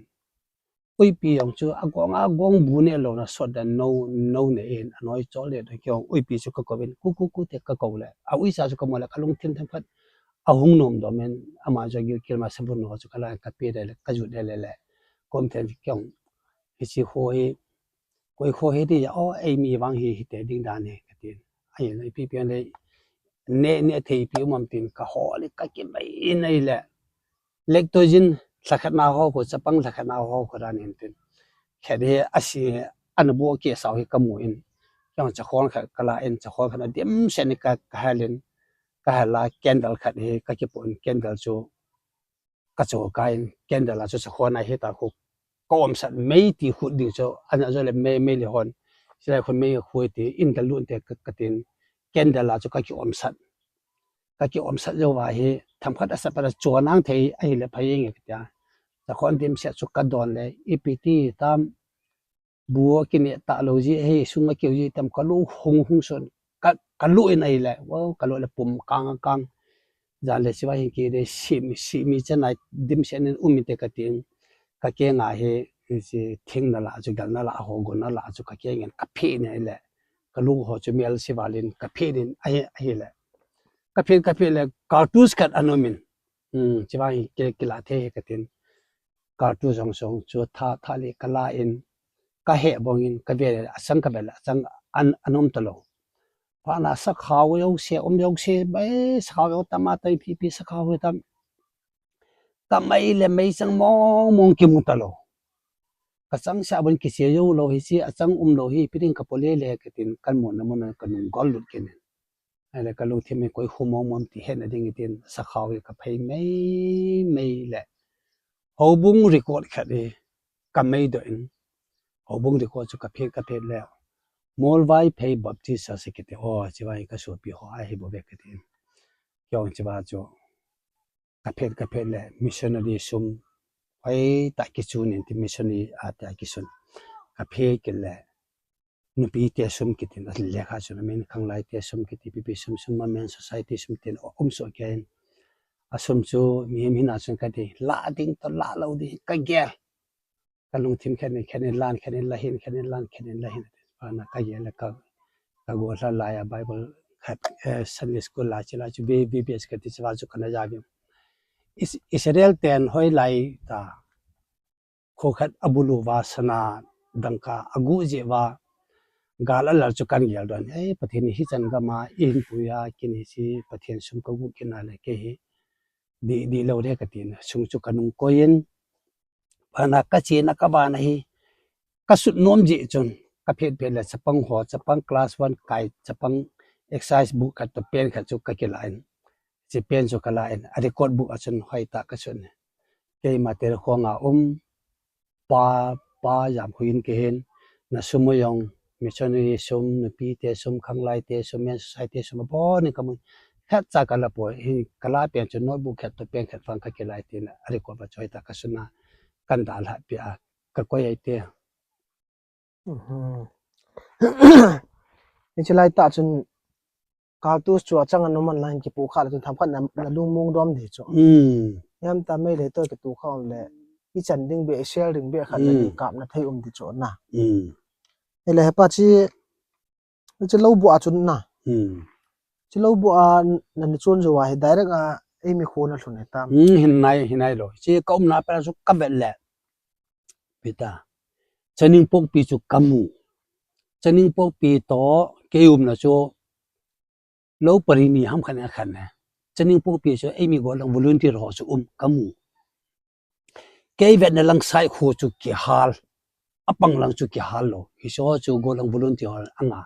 Uipi jong chu a gong a gong bu ne lo na sot dan no no ne in a noi chol le to kiong uipi chu ka ko in ku ku ku te ka ko le a uisa chu ka mo le ka lungthim them khat a hung nom dom in ama jo gil kil ma sabun no chu ka la ka pe de le ka ju de le le kom them kiong hi chi ho hi koi ho hi ti ya o ei mi vang hi hi te ding dan ne ka tin ai no ipi pian le ne ne thei pi um am tin ka ho le ka ki mai in ai le Lactogen lhakhat na ho ko chapang lhakhat na ho ko dan in tin. Khat hi a si ana bu ke sau hi ka mu in. Yang chakhon khat ka la in chakhon khat na dim se ni ka ka halin ka hala candle khat hi ka ki pon candle chu ka chu ka in candle a chu chakhon a hi ta khu ka om sat mei ti khu ding chu ana jo le mei mei le hon. Silai khun mei khu ti in ka lun te ka, ka tin candle a chu ka ki om sat. Ka ki om sat jo va hi tham khat a sat pa da chua nang thei a hi le phai nge ka tia. Chakhon dim se chu ka don le ipi ti tam bu a ki ne ta lo ji hei sung a kiu ji tam ka lu hung hung son ka, ka lu in ai le wa ka lu le pum kang kang jan le siwa hin ki de si mi si mi chen ai dim se nin um te ka tin ka ke nga hi si thing na la chu gal na la ho go na la chu ka ke ngen ka phi ne ai le kalung ho chu mel se val in kaphet in ahi, ahile. Kaphet, kaphet le cartridge khat ana um in. Hmm, chuvang hi kila, kila thei hi katin. Cartridge jong song chu tha, tha le kala in, kahe bong in, kave le, achang kave le, achang an, ana um talou. Phat na sakhao jouse, um jouse, bai, sakhao jong tam a tam, ipi, ipi sakhao jong tam. Kamei le meichang mong mong kimu talou. Kachangseh a bon kiche jou lou hiche, achang um lou hi, ipi ding kapo le le katin, kamu na mun a kanung gol lut kit in. Ahile kalungthim hi koi khu mong mong ti hetna ding tin, sakhao hi kaphei mei mei le. Houbung record khat hi kamei doh in, houbung record chu kaphet, kaphet le. Molvaiphei Baptist Church kiti, o, chuvang hi kasopi ho ahi bou ve katin. Kei jong chuvang chu kaphet, kaphet le missionary sum hoitah kichun in ti, missionary a tia kisun. Kaphet kit le nupi te sum kiti, alekha chun amin khanglai te sum kiti, ipi ipi sum sum, Women Society sum tin um soh kei in. Asum chu mihem hina chun kati, la ding toh la lou ding kagel. Kalungthim khen in, khen in lan, khen in la hin, khen in lan, khen in la hin. Phat na kagel le ka, kagollhah lai a Bible khat, eh, Sunday school la chu la chu V B S kati chu la chu kana ja vin. Is-, Israel ten hoilai ta. Kho khat abulu uva sana dangka agu jeh uva gal alal chu kan gel don. Ei, Pathen hi hichan gam a eihin pui a, kei hi hiche Pathen sum kagu kit na le kei hi di, di lou ding katin. Sum chu kanung koi in. Phat na kache na kavah na hi kasut nom jeh chun kaphet phet le chapang ho, chapang class one kai, chapang exercise book khat toh pen khat chu kakila in. Hiche pen chu kala in, a record book a chun hoitah kasut in. Keima Tel khong a um, pa, pa Jamkhuin kahin, na sum u jong, missionary sum, nupi te sum, khanglai te sum, Women Society sum, abon in kamun, khat cha kala poi, hi kala pen chu notebook khat toh pen khat vang kakila in tin, a record va chu hoitah kasut na, kan dalha peh a, kakoi ahi te. Mhm. Hiche lai tah chun cartridge chu achang a um man lai in kipoh kha le chun themkhat na, na lungmong dom ding chu. Hmm. Hiam ta mei le toi kitoh kha um le, ichan ding beh, share ding beh khat le, hmm, kap na thei um ding chu na. Hmm. Ele hepa chi, chi lou bu a chun na. Hmm. Chi lou bu a na ni chun jo a hi direct a eimi kho na lhun e tam. Hmm, hin nai, hin nai lou. Chi ka umna pet a chu ka vet le. Peter. Chaningpokpi chu ka mu. Chaningpokpi toh kei umna chu lou pari ni ham khat a khat ne. Chaningpokpi chu eimi gollhang volunteer ho chu um ka mu. Kei vetna lang side kho chu kihal. Apang lang chu kihal lou. Hiche ho chu gollhang volunteer ho anga.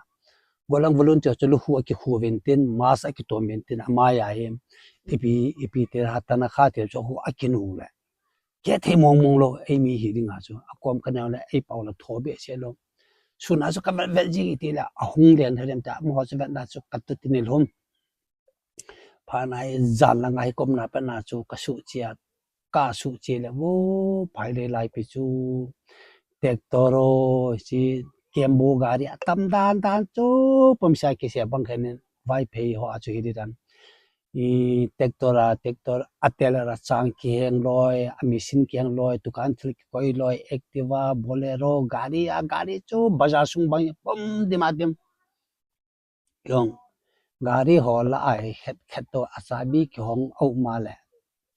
Gollhang volunteer chu lukhu akikhu uvin tin, mask akitom uvin tin, amai a hi ipi, ipi te ha tana kha te chu khu akinung le. Kei thei mong mong lou, eimi hi ding a chu. Akom ka neo le, eipao la tho behseh lou. Sun a chu ka vet vet jing iti le, ahung len he lem ta, amaho chu vetna chu ka tu ti ni lhum. Phat na hi jan lang a hi ka umna pet na chu ka suhchia, ka suhchia le, vo, phai le lai pi chu. Tractor o, chi, kembu gari, atam dan dan chu, pumsa kise bang khen in, Vaiphei ho a chu hi di dan. I tractor a, tractor a tel a chang kiheng loi, a machine kiheng loi, dukan thil kikoi loi, Activa, Bolero, gari a, gari chu bazar sung bang pum dim a dim. Jong, gari ho la a hi khet khet toh a chabi kihong a um a le.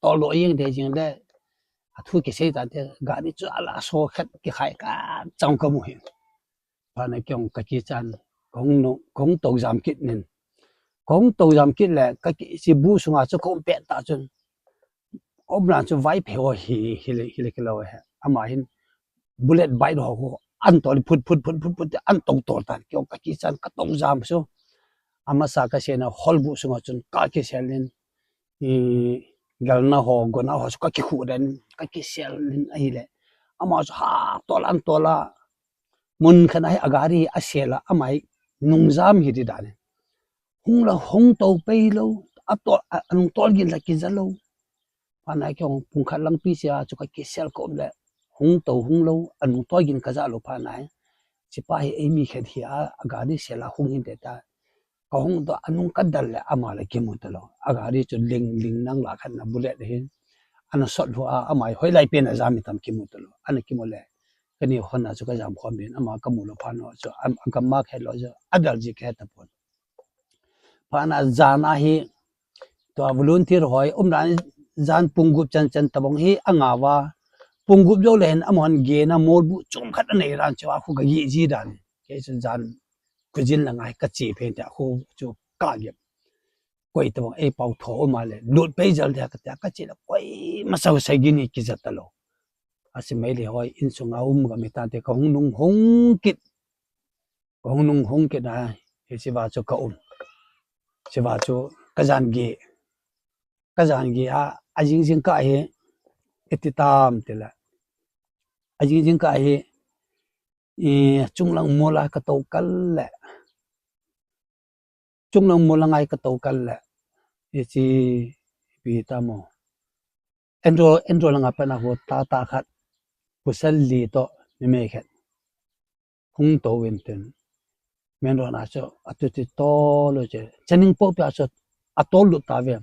Tol lou jeng de jeng le, a thu kisei ta te, gari chu a la so khet kikhai ka chang ka mu hi. Phat na kei jong ka kichan, ka hung no, ka hung tou jam kit nin. Ka hung tou jam kit le, ka ki, chi bu sunga chu ka um pet ta chun. Um lan chu Vaiphei ho hi, hi le, hi le kilou he. Ama hin bullet bike ho khu an tol phut, phut, phut, phut, phut, an tou tol tan. Kei jong ka kichan, ka tou jam chu. Amasa ka sena hol bu sunga chun ka kisel nin. I galna ho, gona ho chu ka kikhu den, ka kisel nin ahile. Ama chu ha tol an tol a. Mun khat a hi a gari a sel a, ama hi nungjam hi di dan e. Hung la hung tou pei lou, a tol, a, a nung tol gin la kija lou. Phat na kei jong pung khat lang pi sia chu ka kisel ka um le. Hung tou hung lou, a nung tol gin ka ja lou phat na hi. Chipa hi eimi khat hi a, a gari sel a hung hin te ta. Ka hung toh a nung ka dal le ama le kimu ta lou. A gari chu ling ling nang la khat na bullet hin. Ana sot lhu a ama hi hoilai pen a jam i tam kimu ta lou. Ana kimu le. Kani hon a chu kajam khom bin, ama kamu lou phat u chu, am, agam ma khe lou chu, adal ji khe tapon. Phat na jan a hi, tua volunteer ho, umdan jan pung gup chan chan tabang hi, anga va, pung gup jou le hin, amahon gena, molbu chom khat anei dan chu, akhu kagi ji dan. Kei chu jan, khujin langa hi kache phen te, akhu chu kagep. Koi tabang ei pau tho um a le, lut pei jal dia kati a, kache le, koima sao sai gini kijat talou. Asi Meilhei ho, insunga um gam itante, kahung nung hung kit. Kahung nung hung kit a, hiche va chu kaum. Hiche va chu kajan ge. Kajan ge a, ajing jing kah hi, iti tam tile. Ajing jing kah hi, i, chunglang mol a katou kal le. Chunglang mol a ngai katou kal le. Hiche, ipi tamo. Andro, Andro langa pat na ho tata khat. Pasal li toh, numei khat. Hung tou vin tin. Main road na chu, atuti tol u che. Channing Pokpi a chu, atol lut ta ve.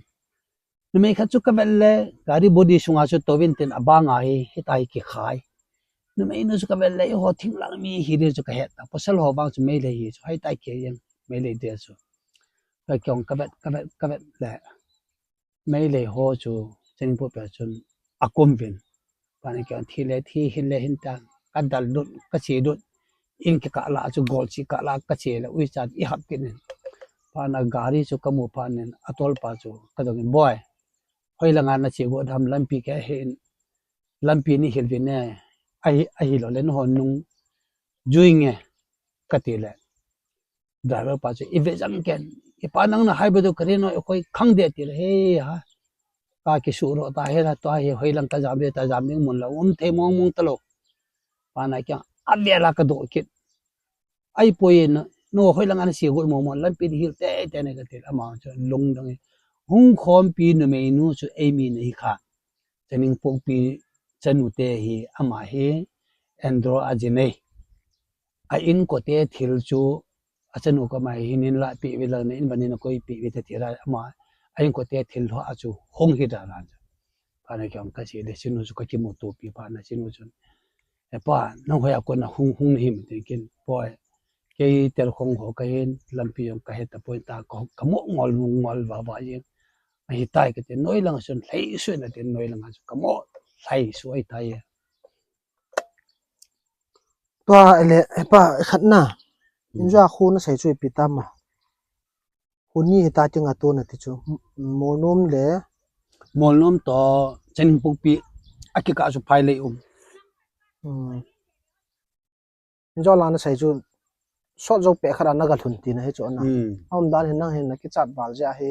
Numei khat chu kavet le, gari body sunga chu tou vin tin, abang a hi, hitia hi kikhai. Numei nu chu kavet le, eiho thinglang mi hi di chu kahet ta. Pasal ho vang chu Meilhei hi chu, hitia hi kei jeng, Meilhei di chu. Kakihong kavet, kavet, kavet le. Meilhei ho chu Channing Pokpi a chun akum vin. Phat na kihong thi le thi, hin le hin ta, kadal lut, kache lut. In kikah la chu gol chi kah la kache le uicha ihap kit in. Phat na gari chu kamu phat in atolpa chu kadong in, "Boi, hoilanga nache got ham, lampi kahe in, lampi neihil vin e, ahi, ahilou le nahon nung jui nge," kati le. Driver pa chu, "Ive jang ken, ipa nang nahai bou deu kari no, ikoi khang de," tile, "He ha, kakisuh ro ta he la, tua hi hoilang kajam de, ta jam ding mun la um thei mong mong talou." Phat na kihong, ave la kadoh kit. "Ahipoi, no, no hoilanga nache got mong mong, lampi neihil teitei ne," kati le, ama chu lungdong e. Hung khompi numei nu chu eimi nahi kha. Channing Pokpi chanu te hi, ama hi, Andro a ji nei. A inkote thil chu, achanu koma hin in lahpeh ve lang, na in van in nakoipeh ve te thil a, ama, a inkote thil ho a chu hung hi dan dan chu. Phat na kihong kache le, chanu chu kakimuto pi phat na chanu chun, "He pa, nang hoiya kona hung, hung nahim?" tin kin, "Boi, kei Telkhong ho kahin, lampi jong kahe tapoi ta, ka, kamo ngol, ngol va va jeng. Ahitai," kati, "noilang chun lhai suh in," ati, noilang a chu kamo lhai suh ahitai. Tua ele, he pa, khat na. Hmm. Injo a khu nasei chu ipi tam a. Khu ni hita tinga tu nati chu. M-, Molnom le. Molnom toh Channing Pokpi akikah chu phai lei um. Hmm. Injo la nasei chu sot jou peh khat a naga lhun tina hi chu na. Hmm. Aum dan hin nang hin nakichat val jeh a hi.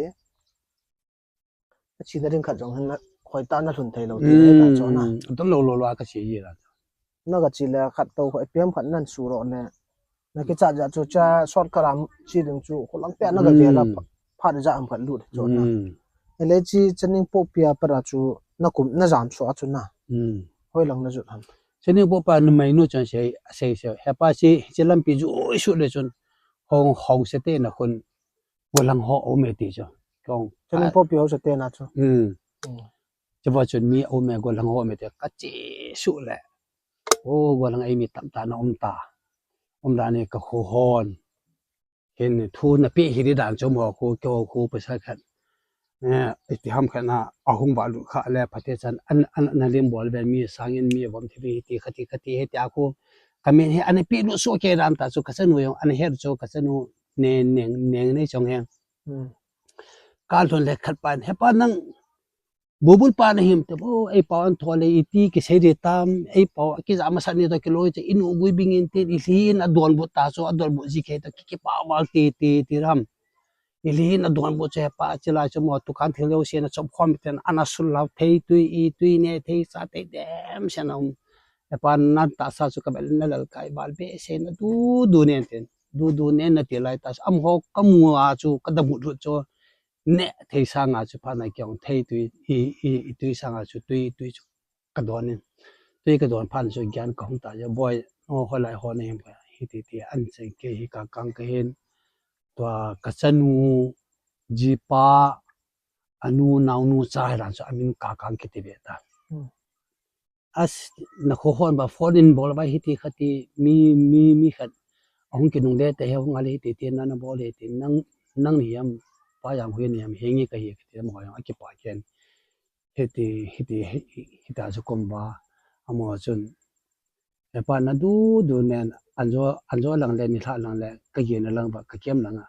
Achena ding khat jong hin na, hoitah nalhun thei lou ti na ta chu na. Hmm, adon lou lou lou a kache ji la. Naga che le khat tou ho, ipi ham khat nan suh ro ne. Nakichat jeh chu cha sot karam che ding chu, kholang peh naga ve la. Hmm. Pha, phat ja ham khat lut chu na. Hmm. Ele chi Channing Pokpi a pat a chu nakum, najam suh a chu na. Hmm. Hoilang najot ham? Channing Pokpi a numei nu chun sei, sei, sei. He pa, chi, chi lampi jui suh le chun, hong, hong se te na khun. Gollhang ho aume ti chu. Kong. Channing Pokpi ho sa te na chu. Hmm. Hmm. Chuva chun mi aume, gollhang ho aume ti kache suh le. O, gollhang eimi tamtah na um ta. Um dan hi kakho hon. Hin thu napeh hi di dan chu mo khu, keiho khu pasal khat. Eh, iti ham khat na ahung va lut kha le phatechan an, an, na lim bol ve mi sangin mi vom thi ve ti khati khati he ti a khu. Kamin hi ana peh lut soh kei dan ta chu kachanu jong ana her chu kachanu ne, neng, neng nei chong he. Hmm. Kalhun le khat pan, "He pa nang, bubul pa nahim te bo, ei pau an tho le iti kisei di tam, ei pau akija masa ni toh kiloi te inu gui bing in tin, ilhi in adonbut ta chu, adonbut ji kei toh ki, kipa val ti, ti, ti ram. Ilhi in adonbut chu he pa, chilai chu mo tukan thil jouse na chop khom ten, ana sul lau thei tui, i tui ne thei sa thei dem se na um. He pa nan tahsa chu kabel na lal kai val behseh na du, du nen tin. Du, du nen nati lai ta chu. Amaho kamu a chu, kadamut lut chu. Ne thei sanga chu phat na kihong thei tui, i, i, i tui sanga chu tui, tui chu kadon in. Tui kadon phat chu gyan kahung ta chu, boi, o, hoilai ho nahim ka, hiti ti, anchen kei hi kakang kahin. Tua kachanu, jipa, anu, naonu cha hi dan chu amin Kakang kiti ve ta. Hmm. as na kho hon ba phone in bol ba hiti khati mi mi mi khat ahung kinungle te he hung ale hiti ti na na bol hiti nang nang ni yam pa yang hui ni yam hengi ka hi ti mo yang akipa ken hiti hiti hita chu kom ba amo chun Hepa na du du nen anjo anjo lang le ni hla lang le ka gi na lang ba ka kem lang a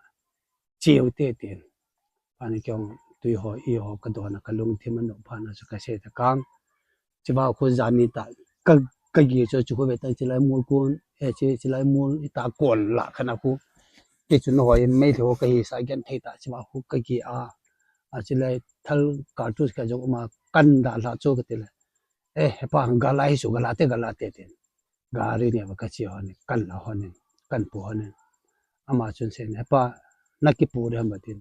chiu te tin. Pani kyong tui ho i ho ka do na ka lung thim anu pha na chu ka se ta kang. Chiva khu jani ta ka ka gi chu chu khu ve ta chilai mul kun e chi chilai mul i ta kon la khana khu. Ti chu no hoi mei tho ka hi sa gen thei ta chiva khu ka gi a. A chilai thal ka tu ka jong ma kan da la chu ka ti le. Eh, hepa, gala hi su, gala te, gala te, tin. Gari ne ba ka chi hon, kan la hon, kan pu hon. Ama chun sen, hepa, na ki pu de hamba tin.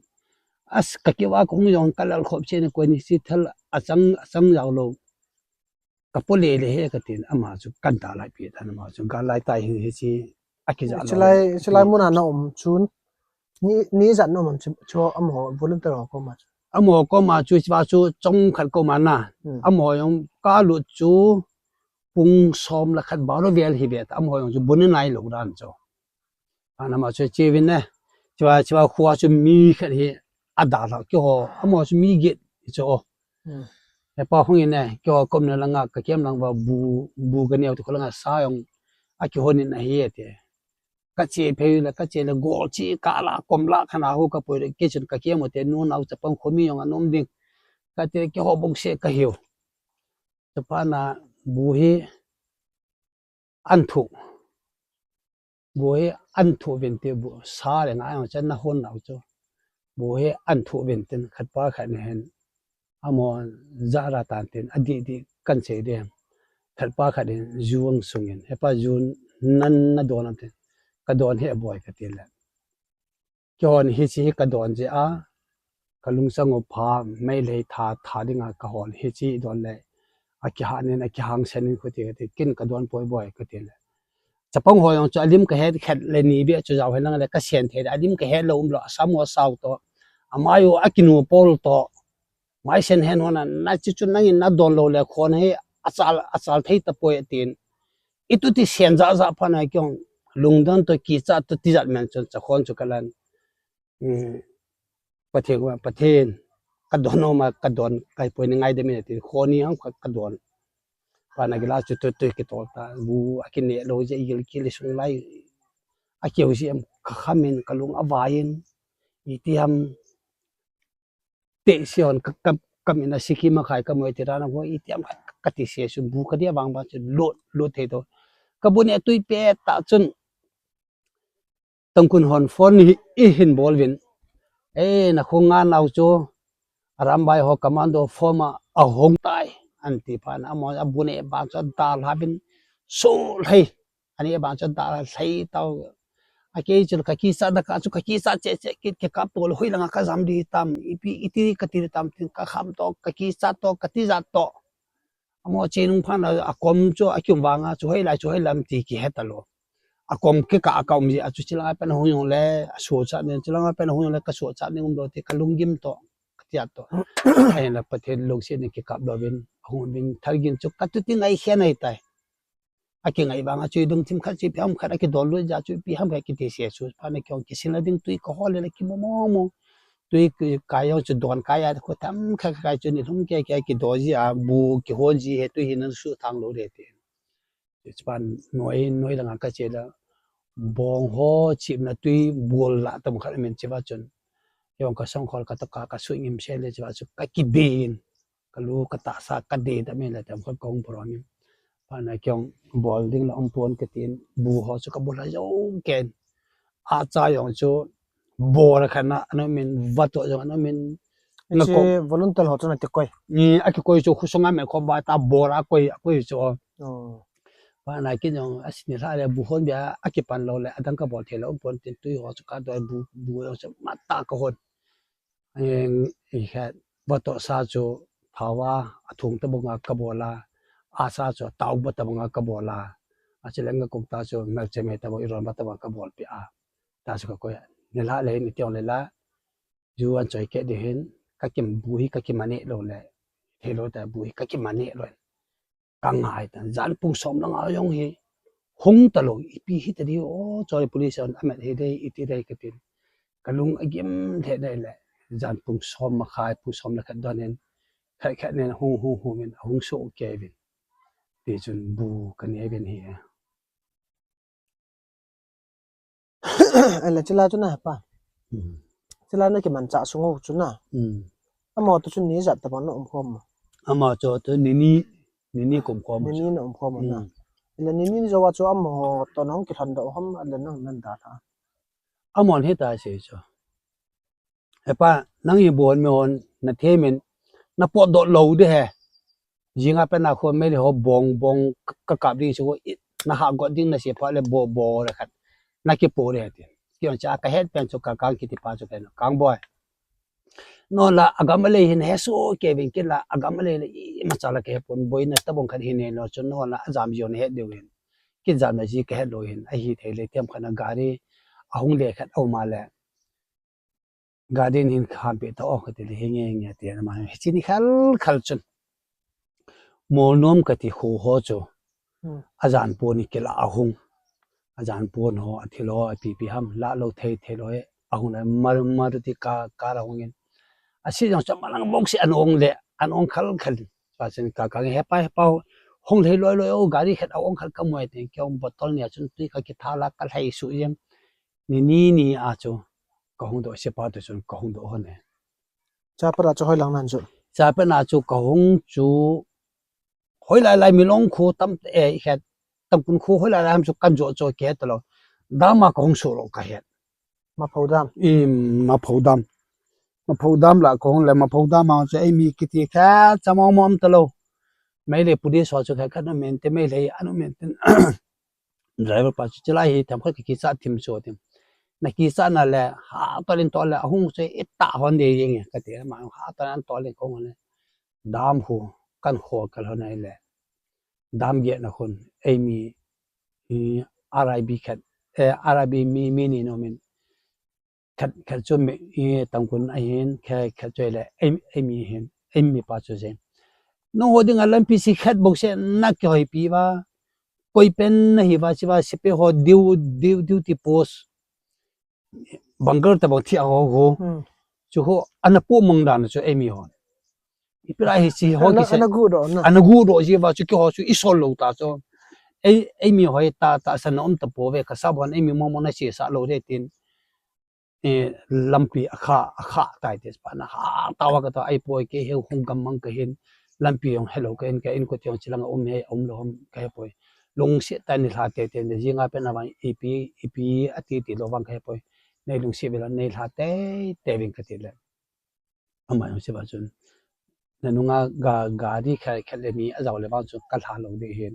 As ka ki wa kong yong ka lal khop che ne ko ni si thal a chang, a chang yau lo. Ka pu le le he ka tin, ama chu kan ta lai pi ta, ama chu gala tai hi hi chi, a ki ja lo. Chilai, chilai mun a na um chun. Ni, ni zat na um chu, chu ama volunteer ho ko ma chu. Ama ho ko ma chu, chi ba chu, chong khat ko ma na. Hmm. Ama ho yong ka lu chu, pung som le khat baroh vel hi ve ta, amaho jong chu bun nai lo dan chu. Ana ma chu chi vin ne. Chiva, chiva khua chu mi khat hi a da la keiho, amaho chu mi get chu. Hmm. Hepa hung in ne, keiho kom na langa ka kem lang ba bu, bu ka neo te kho langa sa jong a kihon in ahi e te. Ka che phei le, ka che le gol chi ka la kom la khana hu ka poi le, kei chun ka kem u te nu nau chapang khomi jong anom ding. Ka te keiho bong se ka hiu. Chapa na bu hi an thu. Bu hi an thu vin ti bu sa le nga ang chan na hon nau chu. Bu hi an thu vin tin khat pa khat ni hen. Amo za ra tan tin a di di kan sei de. Khat pa khat in zu ang sung in. Hepa zu nan na don am tin. Ka don he boi ka ti le. Kihon hi chi hi ka don je a, ka lungsang u pha, mei lei tha, tha dinga ka hon hi chi don le, a kihah nin, a kihang sen nin khuti kati, kin ka don poi boi kati le. Chapang ho jong chu a lim ka het khat le ni be chu jau hen lang le ka sen thei, a lim ka het lo um lo, a sam ho sau to, a mai u a kinu pol to, mai sen hen hon a, na chi chu nangin na don lo le khon hi, a chal, a chal thei ta poi tin. I tu ti sen za za pha na kyong, lungdon to kicha to ti zat men chun cha khon chu ka lan. Pathen, Pathen, ka don o ma, ka don, ka poi ni ngai de me ti, kho ni ang ka, ka don. Pa na gila chu tu, tu ki tol ta, bu, a ki ne lo je, i gil ki li sung lai, a ki u si em, ka khamin, ka lung a vain, i ti ham, te si hon, ka, ka, ka min a si ki ma khai, ka moi ti ra na ko, i ti ham, ka, ka ti se su, bu ka dia vang ba chu, lo, lo the to. Ka bu ne tui pe ta chun, Tangkhun hon phone hi i hin bol vin. Eh, na khung nga nau chu. Arambai ho commando form a, a hong tai. An ti phan amo a bu ne ba chu da la vin. So lhei. Ani ba chu da la lhei tau. A kei chu ka kisa da ka chu ka kisa che che ki, ki kap to hui langa ka jam di tam. Ipi iti ka ti tam tin ka kham to ka kisa to ka ti za to. Amo che nung phan a, a kom chu a kium vanga chu hoi lai chu hoi lam ti ki het a lo. A kom ki ka a ka um ji a chu chilanga pen hung yong le, a su cha nen chilanga pen hung yong le, ka su cha nen um lo ti ka lunggim to, ka tia to. A hin la Pathen lungset nen ki kap lo vin, a hung vin thar gin chu ka tu ti ngai khe nai tai. A ki ngai vanga chu i dung thim khat chu i pi ham khat a ki don lu ja chu i pi ham khat ki ti se chu phan a ki ong ki sin la ding tui ka hol le ki mo mo mo. Tui ki ka yong chu don ka ya khu tham kha kha chu ni lhum ke ke ki do ji a bu ki hon ji he tui hi nan su thang lo re ti. Chupan noi noi langa ka che la bong ho chip na tui bol la tam khat min che va chun. Yong ka song khol ka to ka ka su ngim se le che va chu ka ki din. Ka lu ka ta sa ka de da min la tam khat ka hung prom in. Phan a ki ong bol ding la um pon ka tin bu ho chu ka bol la jo ken. A cha yong chu bol khan na ano min va to yong ano min. Chi volunteer ho chu na ti koi. Ni a ki koi chu khu song a me khom ba ta bol a koi a koi chu. Oh. Phan a ki yong a sin la le bu hon bia a ki pan lo le a dang ka bol the lo um pon tin tui ho chu ka do bu bu yong chu ma ta ka hon. Eng, i khat, va to sa chu, thawa, a thung ta bunga ka bol a, a sa chu, tau ba ta bunga ka bol a, a chi lenga kong ta chu, mel che me ta bu, i ron ba ta bunga ka bol pi a. Ta chu ka koi, ni la le, ni tiong le la, ju an choi ke di hin, ka kim bu hi, ka kim ane lo le, he lo ta bu hi, ka kim ane lo. Ka ngai tan, jan pung som lang a jong hi, hung talou, ipi hita diu, o, choi police hon amet hi dei, iti dei katin. Ka lung agim thei dei le, jan pung som makhai, pung som le khat don in, khat khat nen hung, hung, hung in, ahung so kei vin. Ti chun bu ka nei vin hi. Ele chila chu na pa. Hmm. Chila na kimanchah sung u chu na. Hmm. Amaho toh chu ni ijat tabang na um khom? Amaho chu ni ni, ni ni ka um khom. Ni ni na um khom na. Hmm. Ele ni ni jou a chu amaho toh nang kilhon doh ham, ele nang nan dalha? Amahon hita sei chu. Hepa, nang hi bon mi hon, na themin, na potdoh lou ding ahi. Jing a pat na khu Meitei ho bong, bong ka, ka kap ding chu, i, na hahgot ding na sei phat le bo, bo le khat. Na kipo ding ahi ti. Kei jong cha ka het pen chu Kakang kiti pa chu ken, Kang boi. Nang la agam alei hin hesoh kei vin, kei la agam alei le imacha la ka hepon, boina tabang khat hi nei lou chun nang la ajam jong na het diu hin. Kei jam na ji ka het lou hin, ahithei le themkhat na gari ahung le khat aum a le. Gari in hin khampi ta o kati le, hinge, hinge ti na ma, hiche ni khel khel chun. Molnom kati kho ho chu. Hmm. Ajan pon in kila ahung. Ajan pon ho, athil ho, apipi ham, la lou thei, thei lou he. Ahung le, Mar-, Maruti car, car ahung in. Asei jong chu malang bok si an ong le, an ong khel khel. Pa chun Kakang, hepa, hepa, hung lhai loi loi o, gari khat a ong khel ka mu e tin, kei jong bottle ni a chun tui ka kitha la ka lhai suh jeng. Ni ni ni a chu ka hung doh, sepa toh chun ka hung doh hon e. Cha pat a chu hoilang nan chu? Cha pat na chu ka hung chu hoilai lai Milong kho tam e, khat Tangkhul kho hoilai lai ham chu kan jo cho ke talou. Dam a ka hung so lou ka het. Maphou dam. I, Maphou dam. Maphou dam la ka hung le, Maphou dam a chu eimi kiti khat cha mong mong talou. Meitei police ho chu khat khat na mente, Meitei anu mente. Driver pa chu, "Chilai hi themkhat ka kichat thim chu," atin. Na kichat na le, ha, tolin tol le, ahung chu, "Ita hon de yeng," kati, ama, ha, tolin tolin kong le. Dam khu, kan kho kal hon ai le. Dam gate na khun, eimi, i, R I B khat, eh, R I B mi, mi ni nomin. Khat, khat chu mi, i, Tangkhul ahin, khat, khat chu le, ei, eimi hin, eimi pa chu jeng. Nangho dinga lampi si khat bou se na kihoipi uva, koi pen nahi uva, siva, sepai ho diu, diu, duty post, bunker tabang thi a ho ho. Hmm. Chu ho, ana pu mang dan chu eimi ho. Ipi lai hi si ho ana, kise. Ana gu doh na. Ana gu doh ji uva chu keiho chu i sol lou ta chu. Ei, eimi hoi ta, tahsan na um tapouve, ka sap hon eimi mong mong na sesah lou de tin. Eh, lampi a kha, a kha tai ti pa na ha, tao ka ta ai poi, kei hi hung gam mang ka hin, lampi jong helou ka in, ka in ko ti jong chilang a um he, um lou ham ka he poi. Lungset tah in nei lha teitei, nei jing a pen a vang ipi, ipi ati ti lou vang ka he poi. Nei lungset uvin la nei lha teitei uvin kati le. Ama jong sepa chun, "Na nunga ga, gari khat, khat le mi ajao le vang chu ka lha lou ding ahin.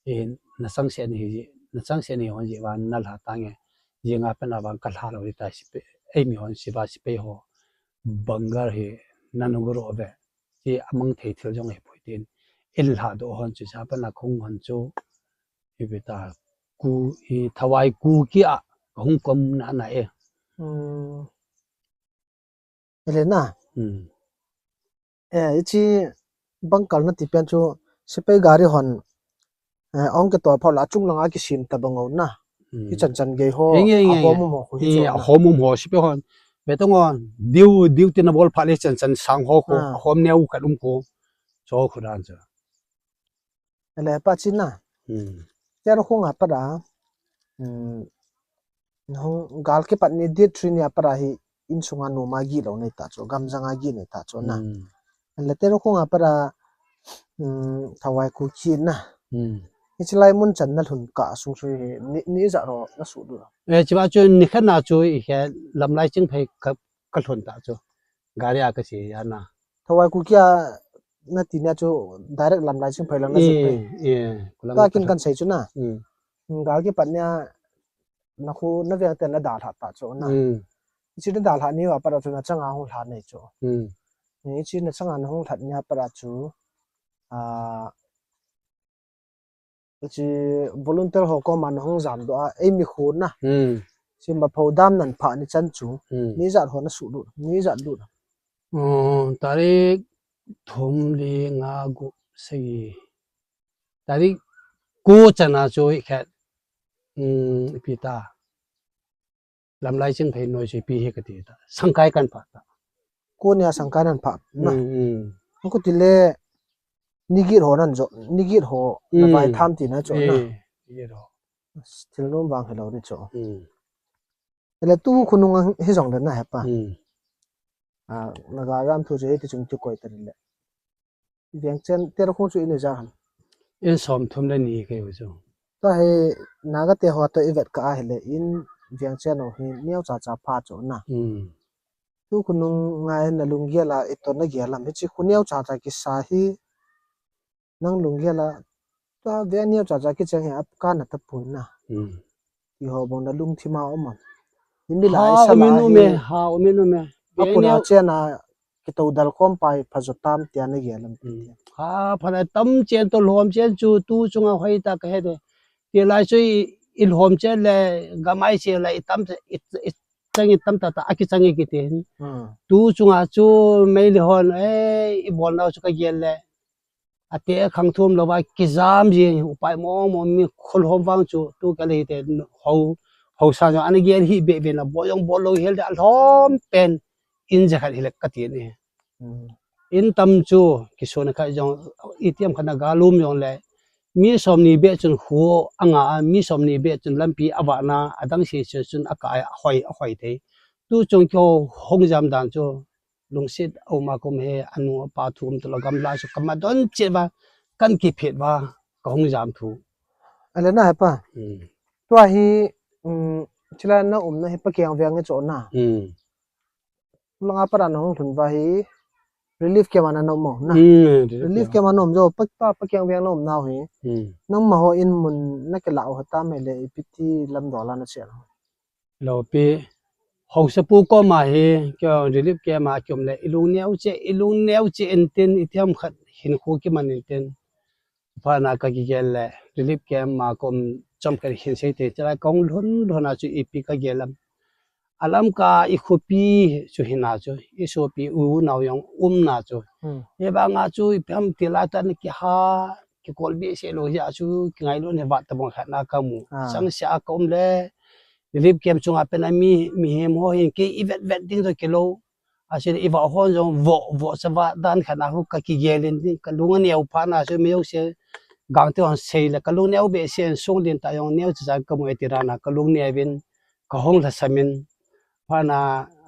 Ahin, na changseh nahi ji, na changseh nahi hon ji vang na lha tange. Jing a pen a vang ka lha lou ding tai, sepai, eimi hon siva sepai ho. Bunker hi na nung ro ve. Ti amang thei thil jong ahi poi," tin. Ei lha doh hon chu cha pat na ka hung hon chu. Ipi ta ku, i Thawai Kuki a ka hung kom na na e. Hmm. Ele na. Hmm. Eh, hiche bunker na ti pen chu sepai gari hon, eh, ong ke to phau la chung langa kisem tabang u na. Hmm. Hichan chan gei ho, eng, eng, eng, ahom um ho khu hi chu na. Ahom um ho sepai hon. Ve tong o, diu, diu tin a bol phat le chan chan sang ho khu, ah, ahom neo khat um khu. Chu khu dan chu. Ele pa china. Hmm. Tera khong a pat a. Hmm. Nahung gal kipat ni date three ni a pat a hi insunga noma gilou nei ta chu, gamjanga gi nei ta chu na. Hmm. Ele tera khong a pat a, hmm, Thawai Kuki na. Hmm. Hiche lai mun chan na lhun kah sung sung hi ni, ni ijat ho na suhlut? Eh, chua chu ni khat na chu i he Lamlai Chingphei ka, ka lhun ta chu. Gari a ka che a na. Thawai Kuki a na ti nia chu direct Lamlai Chingphei lang na che. Eh, eh, kulam ta kin kan sei chu na. Hmm. Gal kipat nia na khu na veng te na dalha ta chu na. Hmm. Hiche na dalha ni a pat a chu na changa hung lha nei chu. Hmm. Hiche na changa na hung lhat nia pat a chu, ah, hiche volunteer ho koma na hung jam doh a, eimi khu na. Hmm. Hiche Maphou dam nan phah ni chan chu. Hmm. Ni ijat ho na suhlut, ni ijat lut? Oh, tarik thum, li, nga, gup, sagi. Tarik ko chana chu hi khat, um, ipi ta. Lamlai ching phei noi chu ipi hi kati ta. Sangkai kan pha ta. Ko nia sangkai nan pha na. Mm, mm. Ko ti le, ni git ho nan jo, ni git ho na vai tham ti na chu na. Eh, ni git ho. Thil nom vang hello ni chu. Mm. Ele tu khonung hi jong le na hepa. Mm. A, Naga ram thu chu hiti chung chu koi ta le. Veng chen, te ra khong chu in ja ham. In som thum le ni kei u chu. Ta he, Naga te ho to i vet ka a hele, in veng chen o hi, neo cha cha pha chu na. Mm. Tu khonung ngai na lunggel a, i to na gel lam, hichi khu neo cha cha kisa hi, nang lunggel a, ta ve neo cha cha kicheng hi, ap ka na ta pui na. Mm. Ti ho bang na lungthim a um am. Ni mi lai sa lai hi. Ha, um in um e. Apuna chen a, kito dal khom pai pha jo tam tia na gel lam. Mm. Ha, pha lai tam chen to lhom chen chu tu chunga hoi ta ka he de. Ti lai chu i, i lhom chen le gamai che le i tam, i, i chang i tam ta ta, a kichang i kiti. Hmm. Tu chunga chu mei le hon, eh, i bol nau chu ka gel le. Ate khang thum lo va kijam ji, upai mong mong mi khol hom vang chu, tu ka le te ho, ho sa jo, ana gel hi be be na, bo jong bo lo hel da lhom pen, in ja khat hi le ka ti ni. Hmm. In tam chu, kisuna kha jong, i tiam kha na ga lum jong le, mi som ni be chun khu, anga, mi som ni be chun lampi a va na, adang si si chun a ka a hoi, a hoi thei. Tu chung kyo hong jam dan chu, lungsit a um a kum he, anu a pa thu um tu lo gamla chu ka ma don che va, kan ki phet va, ka hong jam thu. Ale na hepa. Hmm. Tua hi, um, chila na um na hi Pa Kiang Veng e cho na. Hmm. Langa para na hong thun va hi, relief camp ana na um na. Hmm, relief camp ana um jo, pa, pa, Pa Kiang Veng na um nau hi. Hmm. Nang ma ho in mun na ke la ho ta me le i piti lam do la na che na. Lopi, Haosapu koma hi, kyo relief camp a kium le, i lung neo che, i lung neo che in tin, i thiam khat hin khu ki man in tin. Pha na ka ki gel le, relief camp ma kom chom ka hin sei te, chala kong lhun lhun a chu i pi ka gel lam. Alam ka i khu pi chu hin a chu, i so pi u nau yong um na chu. Hmm. E ba nga chu i pam ti la ta ni ki ha, ki kol bi se lo ya chu, ki ngai lo ne va ta bong khat na ka mu. Ah. Sang sia ka um le, relief camp chunga pen a mi, mihem ho hin kei i vet vet ding to kilo. A sin i va hon jong vo, vo sa va dan khat na hu ka ki gel in ding, ka lung a neo pha na chu mi yo se gang te hon sei le, ka lung neo be se sung din ta jong neo cha cha ka mu e ti ra na, ka lung neo vin ka hong la sa min. Pha na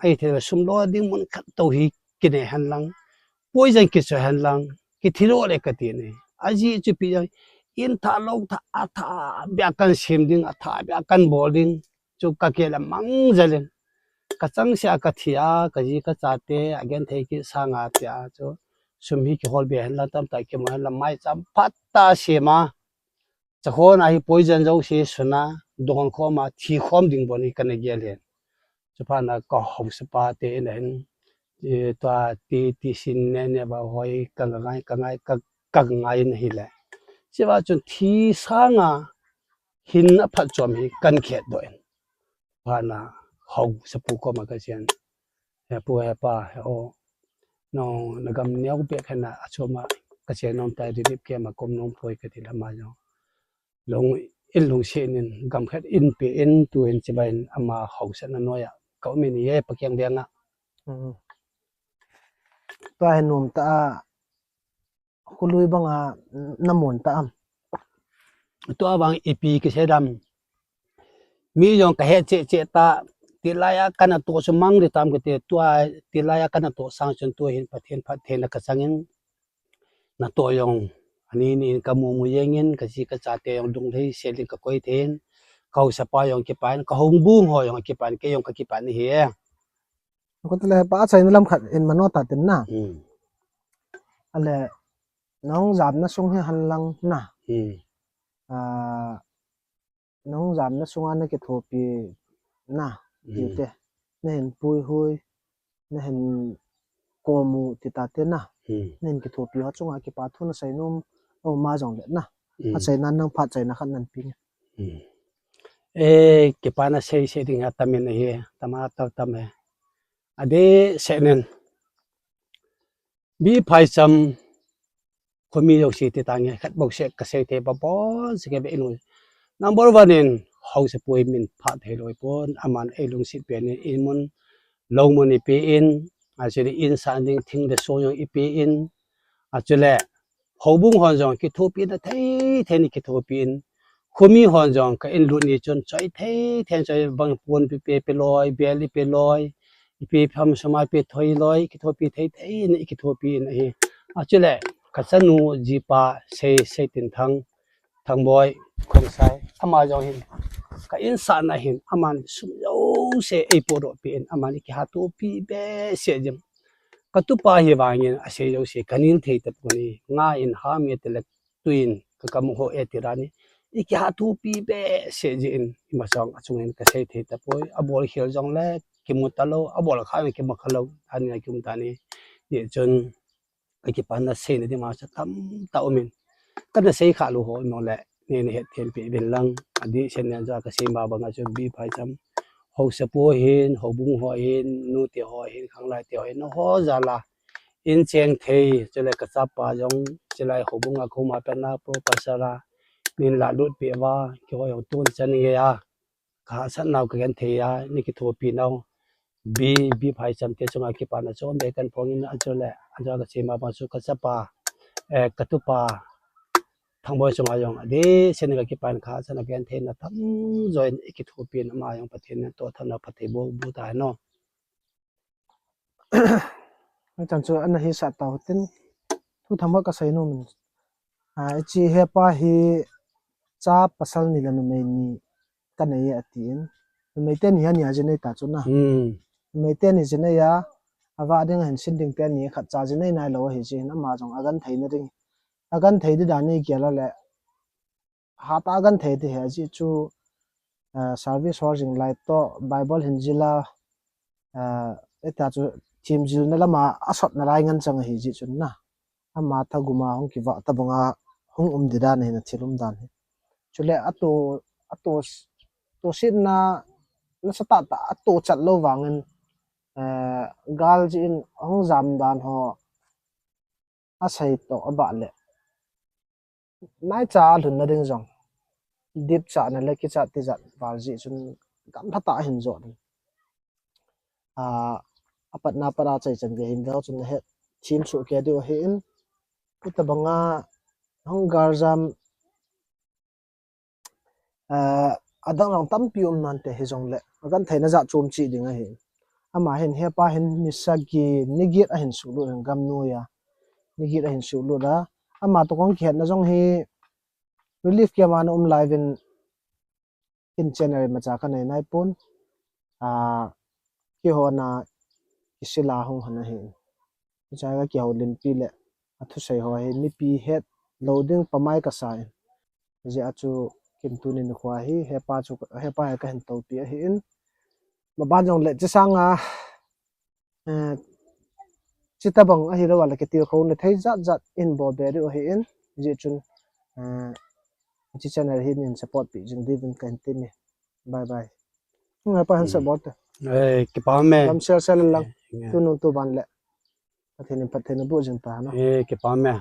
ai the sum lo ding mun khat to hi ki ne han lang. Poison ki cho han lang. Ki thi lo le ka ti ne. A ji chu pi jong in tha lo tha a tha bia kan sim ding, a tha bia kan bol ding. Chu ka ke la mang ja len. Ka chang sia ka thi a, ka ji ka cha te, a gen thei ki sa nga ti a chu. Sum hi ki hol be han la tam ta ki mo han la mai cham phat ta se ma. Cha khon a hi poison jo se suna, don khom a, thi khom ding bon hi ka na gel hen. Chu pha na ka Haosapa te in hin, eh, tua ti, ti sin ne, ne ba hoi, ka ngai, ka ngai, ka, ka ngai na hi le. Chi va chun thi sa nga hin a phat chom hi kan khet do in. Pha na Haosapu koma ka chen. He pu, he pa, he o. No, na gam neo be kha na a chom a ka chen nom ta relief camp a kom nom poi ka ti la ma jo. Lung in lung se nin gam khat in pe in tu in chi ba in ama Haosa na noi a. Ka um in ye Pa Kiang Veng a. Hmm. Tua hin nom ta a. Khului banga na mun ta am. Tua bang ipi ki se dam. Mi jong ka he che che ta, ti lai a ka na to su mang di tam ka te, tua ti lai a ka na to sang chun tu hin Pathen, Pathen na ka sang in. Na to jong, ani ni in ka mu mu jeng in, ka ji ka cha te jong dung thei se ding ka koi thei in. Ka Haosapa jong ki pa in, ka hung bung ho jong ki pa in, ke jong ka ki pa ni he. Ko te le pa a chai na lam khat in mano ta tin na. Hmm. Ale, nong jam na sung hi han lang na. Hmm. Ah, nong jam na sunga na kithopi na. Hmm. Ti te. Na hin pui hui, na hin komu ti ta te na. Hmm. Na hin kithopi ho chunga kipa thu na sei nom, o ma jong le na. Hmm. A chai na nang phat chai na khat nan pi nge. Hmm. E, kipa na sei sei ding a tam in a hi, tam a tam tam e. A de se nen. Bi phaicham khomi jouse ti tange, khat bou seh kasei thei pa pon, seh kave inu. Number one in, haosapu hi min phat thei lou pon, aman eilungset pen in, in mun, lou mun ipi in, achule in san ding thing le song jong ipi in, achule, houbung hon jong kithopina thei, thei in kithopi in, khomi hon jong ka in lut ni chun choi thei, thei in choi bang pon pi pe pe loi, bel ipi loi, ipi pham suma ipi thoi loi, kithopi thei thei in, kithopi in ahi. Achule, ka chanu jipa sei, sei tin thang, Thangboi, Khongsai, ama jong hin, ka in san a hin, aman sum jouse eipodoh pi in, aman ikihatopi behseh jing. Ka tupa hi vangin, asei jouse, ka nil thei tapon, nga in ham e tile, tui in, ka kamu ho e ti dan in, ikihatopi behseh jing in, ima jong achung in kasei thei tapoi, abol khel jongle, kimu talou, abol kha in kimu kha lou, ani a kimu tani, ni chun, ka kipana seina ding ma chu tamtah um in. Kana sei kha lou ho jong le, nei na het them pi uvin lang. Adih sen nen ja kasei ma banga chu B. Phaicham. Haosapu hin, houbung ho hin, nute ho hin, khanglai te ho hin, ho jal a. In cheng thei, chule ka chapa jong, chule houbung a koma pen a, Professor a, min la lut pi uva, keiho jong tun chan nge a. Ka hahsat nau ka genthei a, nei kithopi nau. B, B. Phaicham te chunga kipana chom be kahin phong in achule, achule ka chema bang chu ka chapa, eh, ka tupa, Thangboi chunga jong adih sen ka kipana ka hahsat na genthei na tamjo in ikithopi in ama jong Pathen in toh thanom phatthei boh, boh tahen. Hichan chu ana hisah tau tin, thu themkhat kasei nom in. Ah, hiche hepa hi cha pasal ni le numei ni kanei e atin. Numei teni hi ania jinei ta chu na. Hmm. Numei teni jinei a, avah ding ahin sin ding teni khat cha jinei nailou ahi jeh in ama jong agenthei na ding. Agenthei di dan nei gel a le. Hatah a genthei ti hi ajeh chu, eh, service ho jing lai toh, Bible hin jil a, eh, hita chu themjilna lama asot nalai ngen chang ahi jeh chun na. Ama thagum a hung kivah tabang a hung um di dan ahi na thil um dan hi. Chule ato, ato, tosetna nasatah tah a tohchat lou vangin, eh, gal jeh in hung jam dan ho asei toh abah le. Naicha alhunna ding jong. Dipchatna le kichat tijat val jeh chun gamlha tah ahin jot in. Ah, apatna pat a chaichan gei hin veu chun nahet them soh kei diu ahin. Hitabang a hung galjam, ah, adang jong tampi um nante hijongle. Agenthei na jat chom cheh ding ahi. Ama hin hepa hin ni sagi, ni get ahin suhlut hin gamnoi a. Ni get ahin suhlut a. Ama toh kong kihetna jong hi relief camp a ana um lai uvin in channel imacha kanei nai pon. Ah, keiho na kisila hung hon ahi. Hiche a ka kihoulimpi le athusei ho hi mipi het lou ding pamai kasa in. Hijeh a chu kin tuni nikho hi hepa chu, hepa hi kahin toupi ahin. Maban jongle hiche sanga, eh, hitabang ahilou a le kitilkhouna thei jat jat in bol be diu ahin. Hijeh chun, eh, hiche channel hi nei support pi jing diuvin kahin tem e. Bye bye. Hung hepa hin se bol te. Eh, kipa me. Lam share share in lang. Eh, eh. Tunu tuban le. Pathen in phatthei naboh jing ta na. Eh, kipa me.